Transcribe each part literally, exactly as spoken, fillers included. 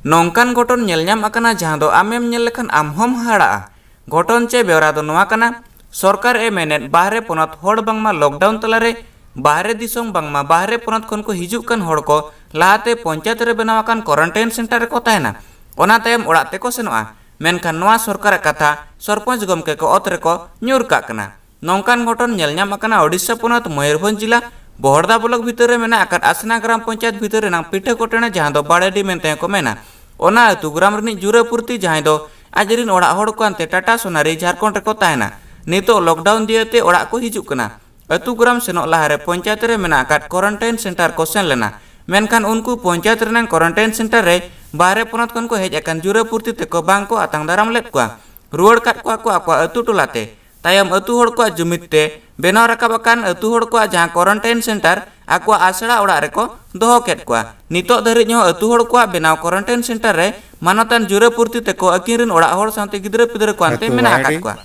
ᱱᱚᱝᱠᱟᱱ ᱜᱷᱚᱴᱚᱱ ᱧᱮᱞ ᱧᱟᱢ ᱟᱠᱟᱱᱟ, ᱡᱟᱦᱟᱸ ᱫᱚ ᱟᱢᱮᱢ ᱧᱮᱞ ᱞᱮᱠᱷᱟᱱ ᱟᱢ ᱦᱚᱸᱢ ᱦᱟᱦᱟᱲᱟᱜᱼᱟ᱾ ᱜᱷᱚᱴᱚᱱ ᱪᱮ ᱵᱮᱣᱨᱟ ᱫᱚ ᱱᱚᱣᱟ ᱠᱟᱱᱟ, ᱥᱚᱨᱠᱟᱨ ᱮ ᱢᱮᱱᱮᱫ ᱵᱟᱦᱨᱮ ᱯᱚᱱᱚᱛ ᱦᱚᱲ ᱵᱟᱝᱢᱟ ᱞᱚᱠᱰᱟᱣᱩᱱ ᱛᱟᱞᱟᱨᱮ ᱵᱟᱦᱨᱮ ᱫᱤᱥᱚᱢ ᱵᱟᱝᱢᱟ ᱵᱟᱦᱨᱮ ᱯᱚᱱᱚᱛ ᱠᱷᱚᱱ ᱠᱚ ᱦᱤᱡᱩᱜ ᱠᱟᱱ ᱦᱚᱲ ᱠᱚ ᱞᱟᱦᱟᱛᱮ ᱯᱚᱧᱪᱟᱭᱮᱛ ᱨᱮ ᱵᱮᱱᱟᱣ ᱟᱠᱟᱱ ᱠᱚᱨᱮᱱᱴᱟᱭᱤᱱ ᱥᱮᱱᱴᱟᱨ ᱨᱮᱠᱚ ᱛᱟᱦᱮᱱᱟ, ᱚᱱᱟ ᱛᱟᱭᱚᱢ ᱚᱲᱟᱜ ᱛᱮᱠᱚ ᱥᱮᱱᱚᱜᱼᱟ᱾ ᱢᱮᱱᱠᱷᱟᱱ ᱱᱚᱣᱟ ᱥᱚᱨᱠᱟᱨᱟᱜ ᱠᱟᱛᱷᱟ ᱥᱚᱨᱯᱚᱧᱪ ᱜᱚᱢᱠᱮ ᱠᱚ ᱚᱛ ᱨᱮᱠᱚ ᱧᱩᱨ ᱠᱟᱜ ᱠᱟᱱᱟ᱾ ᱱᱚᱝᱠᱟᱱ ᱜᱷᱚᱴᱚᱱ ᱧᱮᱞ ᱧᱟᱢ ᱟᱠᱟᱱᱟ ᱳᱰᱤᱥᱟ ᱯᱚᱱᱚᱛ ᱢᱚᱭᱩᱨᱵᱷᱚᱸᱡᱽ ᱡᱤᱞᱟ ᱵᱚᱦᱚᱲᱫᱟ ᱵᱞᱚᱠ ᱵᱷᱤᱛᱟᱹᱨ ᱨᱮ ᱢᱮᱱᱟᱜ ᱟᱠᱟᱫ ᱟᱥᱱᱟ ᱜᱨᱟᱢ ᱯᱚᱧᱪᱟᱭᱮᱛ ᱵᱷᱤᱛᱟᱹᱨ ᱨᱮᱱᱟᱜ ᱯᱤᱴᱷᱟᱹ ᱠᱚᱴᱮᱬᱮ, ᱡᱟᱦᱟᱸ ᱫᱚ ᱵᱟᱲᱮᱰᱤ ᱢᱮᱱᱛᱮ ᱦᱚᱸ ᱠᱚ ᱢᱮᱱᱟ᱾ ᱚᱱᱟ ᱟᱹᱛᱩ ᱜᱨᱟᱢ ᱨᱤᱱᱤᱡ ᱡᱩᱨᱟᱹᱯᱩᱨᱛᱤ, ᱡᱟᱦᱟᱸᱭ ᱫᱚ ᱟᱡ ᱨᱤᱱ ᱚᱲᱟᱜ ᱦᱚᱲ ᱠᱚ ᱟᱱᱛᱮ ᱴᱟᱴᱟ ᱥᱚᱱᱟᱨᱤ ᱡᱷᱟᱲᱠᱷᱚᱸᱰ ᱨᱮᱠᱚ ᱛᱟᱦᱮᱱᱟ, ᱱᱤᱛᱚᱜ ᱞᱚᱠᱰᱟᱣᱩᱱ ᱫᱤᱭᱟᱹᱛᱮ ᱚᱲᱟᱜ ᱠᱚ ᱦᱤᱡᱩᱜ ᱠᱟᱱᱟ᱾ ᱟᱹᱛᱩ ᱜᱨᱟᱢ ᱥᱮᱱᱚᱜ ᱞᱟᱦᱟᱨᱮ ᱯᱚᱧᱪᱟᱭᱮᱛ ᱨᱮ ᱢᱮᱱᱟᱜ ᱟᱠᱟᱫ ᱠᱚᱨᱮᱱᱴᱟᱭᱤᱱ ᱥᱮᱱᱴᱟᱨ ᱠᱚ ᱥᱮᱱ ᱞᱮᱱᱟ, ᱢᱮᱱᱠᱷᱟᱱ ᱩᱱᱠᱩ ᱯᱚᱧᱪᱟᱭᱮᱛ ᱨᱮᱱᱟᱜ ᱠᱚᱨᱮᱱᱴᱟᱭᱤᱱ ᱥᱮᱱᱴᱟᱨ ᱨᱮ ᱵᱟᱦᱨᱮ ᱯᱚᱱᱚᱛ ᱠᱷᱚᱱ ᱠᱚ ᱦᱮᱡ ᱟᱠᱟᱱ ᱡᱩᱨᱟᱹᱯᱩᱨᱛᱤ ᱛᱮᱠᱚ ᱵᱟᱝ ᱠᱚ ᱟᱛᱟᱝ ᱫᱟᱨᱟᱢ ᱞᱮᱫ ᱠᱚᱣᱟ᱾ ᱨᱩᱣᱟᱹᱲ ᱠᱟᱫ ᱠᱚᱣᱟ ᱠᱚ ᱟᱠᱚᱣᱟᱜ ᱟᱹᱛᱩ ᱴᱚᱞᱟ ᱛᱮ᱾ ᱛᱟᱭᱚᱢ ᱟᱹᱛᱩ ᱦᱚᱲ ᱠᱚᱣᱟᱜ ᱡᱩᱢᱤᱫ ᱛᱮ ᱵᱮᱱᱟᱣ ᱨᱟᱠᱟᱵ ᱟᱠᱟᱱ ᱟᱹᱛᱩ ᱦᱚᱲ ᱠᱚᱣᱟᱜ ᱡᱟᱦᱟᱸ ᱠᱚᱨᱮᱱᱴᱟᱭᱤᱱ ᱥᱮᱱᱴᱟᱨ, ᱟᱠᱚᱣᱟᱜ ᱟᱥᱲᱟ ᱚᱲᱟᱜ ᱨᱮᱠᱚ ᱫᱚᱦᱚ ᱠᱮᱫ ᱠᱚᱣᱟ᱾ ᱱᱤᱛᱚᱜ ᱫᱷᱟᱹᱨᱤᱡ ᱦᱚᱸ ᱟᱹᱛᱩ ᱦᱚᱲ ᱠᱚᱣᱟᱜ ᱵᱮᱱᱟᱣ ᱠᱚᱨᱮᱱᱴᱟᱭᱤᱱ ᱥᱮᱱᱴᱟᱨ ᱨᱮ ᱢᱟᱱᱚᱛᱟᱱ ᱡᱩᱨᱟᱹᱯᱩᱨᱛᱤ ᱛᱮᱠᱚ ᱟᱹᱠᱤᱱ ᱨᱤᱱ ᱚᱲᱟᱜ ᱦᱚᱲ ᱥᱟᱶᱛᱮ ᱜᱤᱫᱽᱨᱟᱹ ᱯᱤᱫᱽᱨᱟᱹ ᱠᱚ ᱟᱱᱛᱮ ᱟᱹᱛᱩ ᱢᱮᱱᱟᱜ ᱟᱠᱟᱫ ᱵᱟᱲᱟᱭᱰᱤ, ᱠᱚᱣᱟ᱾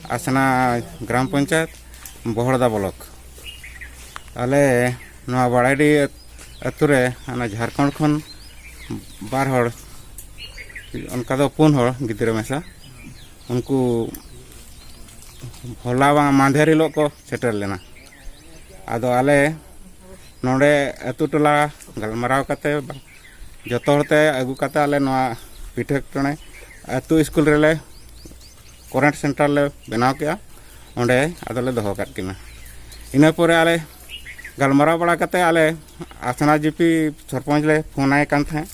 ᱟᱥᱱᱟ ᱜᱨᱟᱢ ᱯᱚᱧᱪᱟᱭᱮᱛ, ᱵᱚᱦᱚᱲᱫᱟ ᱵᱞᱚᱠ᱾ ᱟᱞᱮ ᱱᱚᱣᱟ ᱵᱟᱲᱟᱭᱰᱤ ᱟᱹᱛᱩ ᱨᱮ ᱚᱱᱟ ᱡᱷᱟᱲᱠᱷᱚᱸᱰ ᱠᱷᱚᱱ ᱵᱟᱨ ᱦᱚᱲ, ᱚᱱᱠᱟ ᱫᱚ ᱯᱩᱱ ᱦᱚᱲ ᱜᱤᱫᱽᱨᱟᱹ ᱢᱮᱥᱟ, ᱩᱱᱠᱩ ᱦᱚᱞᱟ ᱵᱟᱝ ᱢᱟᱫᱷᱮᱨ ᱦᱤᱞᱳᱜ ᱠᱚ ᱥᱮᱴᱮᱨ ᱞᱮᱱᱟ᱾ ᱟᱫᱚ ᱟᱞᱮ ᱱᱚᱰᱮ ᱟᱹᱛᱩ ᱴᱚᱞᱟ ᱜᱟᱞᱢᱟᱨᱟᱣ ᱠᱟᱛᱮ, ᱡᱚᱛᱚ ᱦᱚᱲ ᱛᱮ ᱟᱹᱜᱩ ᱠᱟᱛᱮ ᱟᱞᱮ ᱱᱚᱣᱟ ᱯᱤᱴᱷᱟᱹ ᱴᱚᱬᱮ ᱟᱹᱛᱩ ᱥᱠᱩᱞ ᱨᱮᱞᱮ ᱠᱚᱨᱮᱱᱴ ᱥᱮᱱᱴᱟᱨ ᱞᱮ ᱵᱮᱱᱟᱣ ᱠᱮᱜᱼᱟ᱾ ᱚᱸᱰᱮ ᱟᱫᱚᱞᱮ ᱫᱚᱦᱚ ᱠᱟᱫ ᱠᱤᱱᱟ᱾ ᱤᱱᱟᱹ ᱯᱚᱨᱮ ᱟᱞᱮ ᱜᱟᱞᱢᱟᱨᱟᱣ ᱵᱟᱲᱟ ᱠᱟᱛᱮ ᱟᱞᱮ ᱟᱥᱱᱟ ᱡᱤᱯᱤ ᱥᱚᱨᱯᱚᱧᱪ ᱞᱮ ᱯᱷᱳᱱ ᱟᱭ ᱠᱟᱱ ᱛᱟᱦᱮᱸᱫ᱾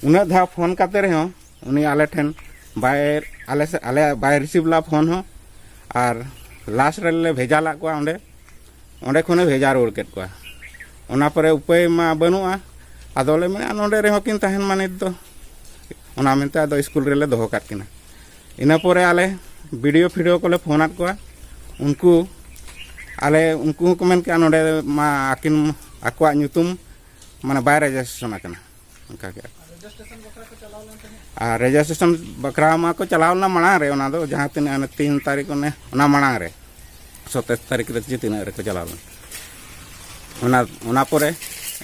ᱩᱱᱟᱹᱜ ᱫᱷᱟᱣ ᱯᱷᱳᱱ ᱠᱟᱛᱮ ᱨᱮᱦᱚᱸ ᱩᱱᱤ ᱟᱞᱮ ᱴᱷᱮᱱ ᱵᱟᱭ, ᱟᱞᱮ ᱥᱮ-, ᱟᱞᱮᱭᱟᱜ ᱵᱟᱭ ᱨᱤᱥᱤᱵᱷ ᱞᱮᱫᱟ ᱯᱷᱳᱱ ᱦᱚᱸ᱾ ᱟᱨ ᱞᱟᱥᱴ ᱨᱮᱞᱮ ᱵᱷᱮᱡᱟ ᱞᱮᱫ ᱠᱚᱣᱟ ᱚᱸᱰᱮ, ᱚᱸᱰᱮ ᱠᱷᱚᱱᱮ ᱵᱷᱮᱡᱟ ᱨᱩᱣᱟᱹᱲ ᱠᱮᱫ ᱠᱚᱣᱟ᱾ ᱚᱱᱟ ᱯᱚᱨᱮ ᱩᱯᱟᱹᱭ ᱢᱟ ᱵᱟᱹᱱᱩᱜᱼᱟ, ᱟᱫᱚᱞᱮ ᱢᱮᱱᱟ ᱱᱚᱸᱰᱮ ᱨᱮᱦᱚᱸ ᱠᱤᱱ ᱛᱟᱦᱮᱱ ᱢᱟ ᱱᱤᱛ ᱫᱚ, ᱚᱱᱟ ᱢᱮᱱᱛᱮ ᱟᱫᱚ ᱥᱠᱩᱞ ᱨᱮᱞᱮ ᱫᱚᱦᱚ ᱠᱟᱫ ᱠᱤᱱᱟ᱾ ᱤᱱᱟᱹ ᱯᱚᱨᱮ ᱟᱞᱮ ᱵᱤ ᱰᱤ ᱳ ᱯᱷᱤ ᱰᱤ ᱳ ᱠᱚᱞᱮ ᱯᱷᱳᱱ ᱟᱫ ᱠᱚᱣᱟ, ᱩᱱᱠᱩ, ᱟᱞᱮ, ᱩᱱᱠᱩ ᱦᱚᱸᱠᱚ ᱢᱮᱱ ᱠᱮᱜᱼᱟ ᱱᱚᱸᱰᱮ ᱢᱟ ᱟᱹᱠᱤᱱ, ᱟᱠᱚᱣᱟᱜ ᱧᱩᱛᱩᱢ ᱢᱟᱱᱮ ᱵᱟᱭ ᱨᱮᱡᱤᱥᱴᱨᱮᱥᱚᱱ ᱟᱠᱟᱱᱟ, ᱚᱱᱠᱟ ᱠᱮᱜᱼᱟ ᱠᱚ᱾ ᱟᱨ ᱨᱮᱡᱤᱥᱴᱨᱮᱥᱚᱱ ᱵᱟᱠᱷᱨᱟ ᱢᱟ ᱠᱚ ᱪᱟᱞᱟᱣ ᱞᱮᱱᱟ ᱢᱟᱲᱟᱝ ᱨᱮ, ᱚᱱᱟ ᱫᱚ ᱡᱟᱦᱟᱸ ᱛᱤᱱᱟᱹᱜ ᱦᱟᱱᱮ ᱛᱤᱱ ᱛᱟᱹᱨᱤᱠᱷ ᱚᱱᱮ ᱚᱱᱟ ᱢᱟᱲᱟᱝ ᱨᱮ, ᱥᱚᱛᱟᱭᱤᱥ ᱛᱟᱹᱨᱤᱠᱷ ᱨᱮ ᱪᱮ ᱛᱤᱱᱟᱹᱜ ᱨᱮᱠᱚ ᱪᱟᱞᱟᱣ ᱞᱮᱱᱟ᱾ ᱚᱱᱟ, ᱚᱱᱟ ᱯᱚᱨᱮ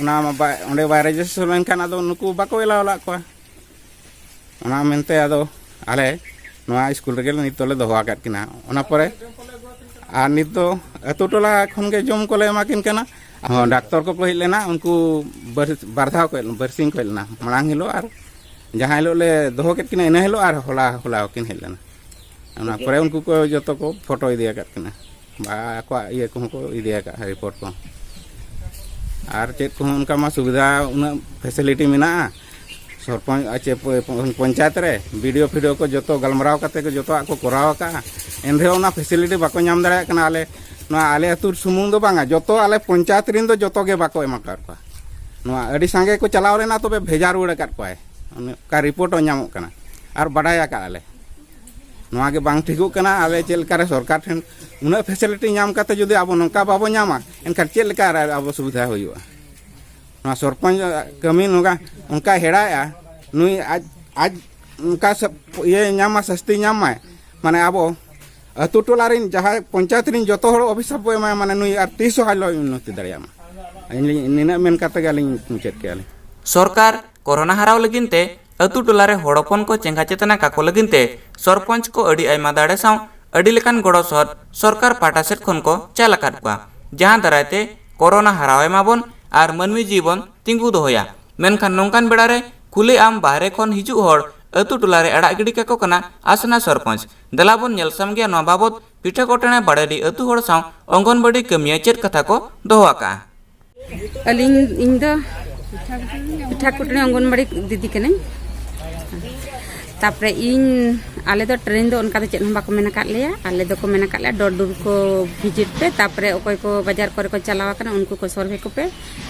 ᱚᱱᱟ ᱢᱟ ᱵᱟᱭ, ᱚᱸᱰᱮ ᱵᱟᱭ ᱨᱮᱡᱤᱥᱴᱨᱮᱥᱚᱱ ᱞᱮᱱᱠᱷᱟᱱ ᱟᱫᱚ ᱱᱩᱠᱩ ᱵᱟᱠᱚ ᱮᱞᱟᱣ ᱞᱟᱜ ᱠᱚᱣᱟ᱾ ᱚᱱᱟ ᱢᱮᱱᱛᱮ ᱟᱫᱚ ᱟᱞᱮ ᱱᱚᱣᱟ ᱥᱠᱩᱞ ᱨᱮᱜᱮ ᱱᱤᱛ ᱫᱚᱞᱮ ᱫᱚᱦᱚ ᱟᱠᱟᱫ ᱠᱤᱱᱟ᱾ ᱚᱱᱟ ᱯᱚᱨᱮ ᱟᱨ ᱱᱤᱛ ᱫᱚ ᱟᱹᱛᱩ ᱴᱚᱞᱟ ᱠᱷᱚᱱ ᱜᱮ ᱡᱚᱢ ᱠᱚᱞᱮ ᱮᱢᱟ ᱠᱤᱱ ᱠᱟᱱᱟ᱾ ᱦᱚᱸ, ᱰᱟᱠᱛᱚᱨ ᱠᱚᱠᱚ ᱦᱮᱡ ᱞᱮᱱᱟ, ᱩᱱᱠᱩ ᱵᱟᱨ ᱵᱟᱨ ᱫᱷᱟᱣ ᱠᱚ ᱦᱮᱡ ᱞᱮᱱᱟ, ᱵᱟᱨᱥᱤᱧ ᱠᱚ ᱦᱮᱡ ᱞᱮᱱᱟ, ᱢᱟᱲᱟᱝ ᱦᱤᱞᱳᱜ ᱟᱨ ᱡᱟᱦᱟᱸ ᱦᱤᱞᱳᱜ ᱞᱮ ᱫᱚᱦᱚ ᱠᱮᱫ ᱠᱤᱱᱟ ᱤᱱᱟᱹ ᱦᱤᱞᱳᱜ ᱟᱨ ᱦᱚᱞᱟ ᱦᱚᱞᱟ ᱦᱚᱸᱠᱤᱱ ᱦᱮᱡ ᱞᱮᱱᱟ᱾ ᱚᱱᱟ ᱯᱚᱨᱮ ᱩᱱᱠᱩ ᱠᱚ ᱡᱚᱛᱚ ᱠᱚ ᱯᱷᱳᱴᱳ ᱤᱫᱤ ᱟᱠᱟᱫ ᱠᱤᱱᱟ, ᱵᱟ ᱟᱠᱚᱣᱟᱜ ᱤᱭᱟᱹ ᱠᱚᱦᱚᱸ ᱠᱚ ᱤᱫᱤ ᱟᱠᱟᱫᱼᱟ, ᱨᱤᱯᱳᱨᱴ ᱠᱚ᱾ ᱟᱨ ᱪᱮᱫ ᱠᱚᱦᱚᱸ ᱚᱱᱠᱟ ᱢᱟ ᱥᱩᱵᱤᱫᱷᱟ ᱩᱱᱟᱹᱜ ᱯᱷᱮᱥᱤᱞᱤᱴᱤ ᱢᱮᱱᱟᱜᱼᱟ, ᱥᱚᱨᱯᱚᱧᱪ ᱟᱨ ᱪᱮ ᱯᱚ- ᱯᱚ- ᱯᱚᱧᱪᱟᱭᱮᱛ ᱨᱮ ᱵᱤ ᱰᱤ ᱳ ᱯᱷᱤ ᱰᱤ ᱳ ᱠᱚ ᱡᱚᱛᱚ ᱜᱟᱞᱢᱟᱨᱟᱣ ᱠᱟᱛᱮ ᱠᱚ ᱡᱚᱛᱚᱣᱟᱜ ᱠᱚ ᱠᱚᱨᱟᱣ ᱟᱠᱟᱫᱼᱟ, ᱮᱱ ᱨᱮᱦᱚᱸ ᱚᱱᱟ ᱯᱷᱮᱥᱤᱞᱤᱴᱤ ᱵᱟᱠᱚ ᱧᱟᱢ ᱫᱟᱲᱮᱭᱟᱜ ᱠᱟᱱᱟ᱾ ᱟᱞᱮ ᱱᱚᱣᱟ ᱟᱞᱮ ᱟᱹᱛᱩ ᱥᱩᱢᱩᱝ ᱫᱚ ᱵᱟᱝᱟ, ᱡᱚᱛᱚ ᱟᱞᱮ ᱯᱚᱧᱪᱟᱭᱮᱛ ᱨᱮᱱ ᱫᱚ ᱡᱚᱛᱚ ᱜᱮ ᱵᱟᱠᱚ ᱮᱢ ᱟᱠᱟᱫ ᱠᱚᱣᱟ᱾ ᱱᱚᱣᱟ ᱟᱹᱰᱤ ᱥᱟᱸᱜᱮ ᱠᱚ ᱪᱟᱞᱟᱣ ᱞᱮᱱᱟ, ᱛᱚᱵᱮ ᱵᱷᱮᱡᱟ ᱨᱩᱣᱟᱹᱲ ᱟᱠᱟᱫ ᱠᱚᱣᱟᱭ, ᱚᱱᱠᱟ ᱨᱤᱯᱳᱨᱴ ᱦᱚᱸ ᱧᱟᱢᱚᱜ ᱠᱟᱱᱟ᱾ ᱟᱨ ᱵᱟᱰᱟᱭ ᱟᱠᱟᱫ ᱟᱞᱮ ᱱᱚᱣᱟ ᱜᱮ ᱵᱟᱝ ᱴᱷᱤᱠᱚᱜ ᱠᱟᱱᱟ᱾ ᱟᱞᱮ ᱪᱮᱫ ᱞᱮᱠᱟ ᱨᱮ ᱥᱚᱨᱠᱟᱨ ᱴᱷᱮᱱ ᱩᱱᱟᱹᱜ ᱯᱷᱮᱥᱤᱞᱤᱴᱤ ᱧᱟᱢ ᱠᱟᱛᱮ ᱡᱩᱫᱤ ᱟᱵᱚ ᱱᱚᱝᱠᱟ ᱵᱟᱵᱚ ᱧᱟᱢᱟ, ᱮᱱᱠᱷᱟᱱ ᱪᱮᱫ ᱞᱮᱠᱟ ᱨᱮ ᱟᱵᱚ ᱥᱩᱵᱤᱫᱷᱟ ᱦᱩᱭᱩᱜᱼᱟ? ᱱᱚᱣᱟ ᱥᱚᱨᱯᱚᱧᱪ ᱠᱟᱹᱢᱤ ᱱᱚᱝᱠᱟ ᱚᱱᱠᱟ ᱦᱮᱲᱟᱭᱮᱜᱼᱟ, ᱱᱩᱭ ᱟᱡ ᱟᱡ ᱚᱱᱠᱟ ᱥᱟ- ᱤᱭᱟᱹ ᱧᱟᱢ ᱢᱟ, ᱥᱟᱹᱥᱛᱤ ᱧᱟᱢ ᱢᱟᱭ, ᱢᱟᱱᱮ ᱟᱵᱚ ᱟᱹᱛᱩ ᱴᱚᱞᱟ ᱨᱮᱱ ᱡᱟᱦᱟᱸᱭ ᱯᱚᱧᱪᱟᱭᱮᱛ ᱨᱮᱱ ᱡᱚᱛᱚ ᱦᱚᱲ ᱚᱵᱷᱤᱥᱟᱯ ᱵᱚ ᱮᱢᱟᱭᱟ, ᱢᱟᱱᱮ ᱱᱩᱭ ᱟᱨ ᱛᱤᱥ ᱦᱚᱸ ᱟᱞᱚᱭ ᱩᱱᱱᱚᱛᱤ ᱫᱟᱲᱮᱭᱟᱜ ᱢᱟ᱾ ᱟᱹᱞᱤᱧ ᱱᱤᱱᱟᱹᱜ ᱢᱮᱱ ᱠᱟᱛᱮ ᱜᱮ ᱟᱹᱞᱤᱧ ᱢᱩᱪᱟᱹᱫ ᱠᱮᱜᱼᱟ ᱞᱤᱧ᱾ ᱥᱚᱨᱠᱟᱨ ᱠᱳᱨᱳᱱᱟ ᱦᱟᱨᱟᱣ ᱞᱟᱹᱜᱤᱫ ᱛᱮ ᱟᱹᱛᱩ ᱴᱚᱞᱟ ᱨᱮ ᱦᱚᱲ ᱦᱚᱯᱚᱱ ᱠᱚ ᱪᱮᱸᱜᱷᱟ ᱪᱮᱛᱱᱟ ᱠᱟᱠᱚ ᱞᱟᱹᱜᱤᱫ ᱛᱮ ᱥᱚᱨᱯᱚᱧᱪ ᱠᱚ ᱟᱹᱰᱤ ᱟᱭᱢᱟ ᱫᱟᱲᱮ ᱥᱟᱶ ᱟᱹᱰᱤ ᱞᱮᱠᱟᱱ ᱜᱚᱲᱚ ᱥᱚᱦᱚᱫ ᱥᱚᱨᱠᱟᱨ ᱯᱟᱦᱴᱟ ᱥᱮᱫ ᱠᱷᱚᱱ ᱠᱚ ᱪᱟᱞ ᱟᱠᱟᱫ ᱠᱚᱣᱟ, ᱡᱟᱦᱟᱸ ᱫᱟᱨᱟᱭ ᱛᱮ ᱠᱳᱨᱳᱱᱟ ᱦᱟᱨᱟᱣ ᱮᱢᱟᱵᱚᱱ ᱟᱨ ᱢᱟᱹᱱᱢᱤ ᱡᱤᱣᱤ ᱵᱚᱱ ᱛᱤᱸᱜᱩ ᱫᱚᱦᱚᱭᱟ᱾ ᱢᱮᱱᱠᱷᱟᱱ ᱱᱚᱝᱠᱟᱱ ᱵᱮᱲᱟ ᱨᱮ ᱠᱷᱩᱞᱟᱹ ᱟᱢ ᱵᱟᱦᱨᱮ ᱠᱷᱚᱱ ᱦᱤᱡᱩᱜ ᱦᱚᱲ ᱟᱹᱛᱩ ᱴᱚᱞᱟ ᱨᱮ ᱟᱲᱟᱜ ᱜᱤᱰᱤ ᱠᱟᱠᱚ ᱠᱟᱱᱟ ᱟᱥᱱᱟ ᱥᱚᱨᱯᱚᱧᱪ᱾ ᱫᱮᱞᱟ ᱵᱚᱱ ᱧᱮᱞ ᱥᱟᱢᱜᱮᱭᱟ ᱱᱚᱣᱟ ᱵᱟᱵᱚᱛ ᱯᱤᱴᱷᱟᱹ ᱠᱚᱴᱮᱬᱮ ᱵᱟᱲᱮᱰᱤ ᱟᱹᱛᱩ ᱦᱚᱲ ᱥᱟᱶ ᱚᱝᱜᱚᱱᱵᱟᱲᱤ ᱠᱟᱹᱢᱤᱭᱟᱹ ᱪᱮᱫ ᱠᱟᱛᱷᱟ ᱠᱚ ᱫᱚᱦᱚ ᱟᱠᱟᱫᱼᱟ᱾ ᱟᱹᱞᱤᱧ ᱤᱧ ᱫᱚ ᱯᱤᱴᱷᱟᱹ ᱠᱩᱴᱱᱤ ᱚᱝᱜᱚᱱᱵᱟᱲᱤ ᱫᱤᱫᱤ ᱠᱟᱹᱱᱟᱹᱧ᱾ ᱛᱟᱯᱚᱨᱮ ᱤᱧ ᱟᱞᱮ ᱫᱚ ᱴᱨᱮᱱ ᱫᱚ ᱚᱱᱠᱟ ᱫᱚ ᱪᱮᱫ ᱦᱚᱸ ᱵᱟᱠᱚ ᱢᱮᱱ ᱟᱠᱟᱫ ᱞᱮᱭᱟ᱾ ᱟᱞᱮ ᱫᱚᱠᱚ ᱢᱮᱱ ᱟᱠᱟᱫ ᱞᱮᱭᱟ ᱰᱳᱨ ᱰᱳᱨ ᱠᱚ ᱵᱷᱤᱡᱤᱴ ᱯᱮ, ᱛᱟᱯᱚᱨᱮ ᱚᱠᱚᱭ ᱠᱚ ᱵᱟᱡᱟᱨ ᱠᱚᱨᱮ ᱠᱚ ᱪᱟᱞᱟᱣ ᱟᱠᱟᱱᱟ ᱩᱱᱠᱩ ᱠᱚ ᱥᱚᱨᱵᱷᱮ ᱠᱚᱯᱮ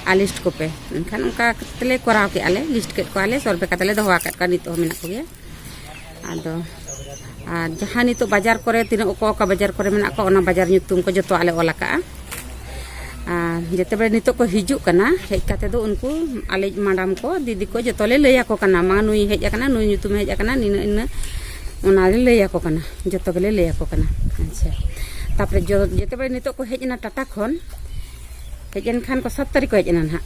ᱟᱨ ᱞᱤᱥᱴ ᱠᱚᱯᱮ᱾ ᱮᱱᱠᱷᱟᱱ ᱚᱱᱠᱟ ᱠᱟᱛᱮ ᱞᱮ ᱠᱚᱨᱟᱣ ᱠᱮᱫᱼᱟ, ᱞᱮ ᱞᱤᱥᱴ ᱠᱮᱫ ᱠᱚᱣᱟ ᱞᱮ, ᱥᱚᱨᱵᱷᱮ ᱠᱟᱛᱮ ᱞᱮ ᱫᱚᱦᱚ ᱟᱠᱟᱫ ᱠᱚᱣᱟ, ᱱᱤᱛᱚᱜ ᱦᱚᱸ ᱢᱮᱱᱟᱜ ᱠᱚᱜᱮᱭᱟ᱾ ᱟᱫᱚ ᱟᱨ ᱡᱟᱦᱟᱸ ᱱᱤᱛᱚᱜ ᱵᱟᱡᱟᱨ ᱠᱚᱨᱮ ᱛᱤᱱᱟᱹᱜ ᱚᱠᱟ ᱚᱠᱟ ᱵᱟᱡᱟᱨ ᱠᱚᱨᱮ ᱢᱮᱱᱟᱜ ᱠᱚᱣᱟ, ᱚᱱᱟ ᱵᱟᱡᱟᱨ ᱧᱩᱛᱩᱢ ᱠᱚ ᱡᱚᱛᱚᱣᱟᱜ ᱞᱮ ᱚᱞ ᱟᱠᱟᱜᱼᱟ᱾ ᱟᱨ ᱡᱮᱛᱮ ᱵᱮᱲᱮ ᱱᱤᱛᱚᱜ ᱠᱚ ᱦᱤᱡᱩᱜ ᱠᱟᱱᱟ, ᱦᱮᱡ ᱠᱟᱛᱮ ᱫᱚ ᱩᱱᱠᱩ ᱟᱞᱮ ᱢᱟᱰᱟᱢ ᱠᱚ, ᱫᱤᱫᱤ ᱠᱚ ᱡᱚᱛᱚ ᱞᱮ ᱞᱟᱹᱭ ᱟᱠᱚ ᱠᱟᱱᱟ, ᱢᱟ ᱱᱩᱭ ᱦᱮᱡ ᱟᱠᱟᱱᱟ, ᱱᱩᱭ ᱧᱩᱛᱩᱢ ᱦᱮᱡ ᱟᱠᱟᱱᱟ, ᱱᱤᱱᱟᱹᱜ ᱤᱱᱟᱹᱜ, ᱚᱱᱟ ᱞᱮ ᱞᱟᱹᱭ ᱟᱠᱚ ᱠᱟᱱᱟ, ᱡᱚᱛᱚ ᱜᱮᱞᱮ ᱞᱟᱹᱭ ᱟᱠᱚ ᱠᱟᱱᱟ᱾ ᱟᱪᱪᱷᱟ, ᱛᱟᱯᱚᱨᱮ ᱡᱚ- ᱡᱮᱛᱮ ᱵᱮᱲᱮ ᱱᱤᱛᱚᱜ ᱠᱚ ᱦᱮᱡ ᱮᱱᱟ ᱴᱟᱴᱟ ᱠᱷᱚᱱ, ᱦᱮᱡ ᱮᱱ ᱠᱷᱟᱱ ᱠᱚ ᱥᱟᱛ ᱛᱟᱹᱨᱤᱠᱷ ᱠᱚ ᱦᱮᱡ ᱮᱱᱟ ᱱᱟᱦᱟᱜ,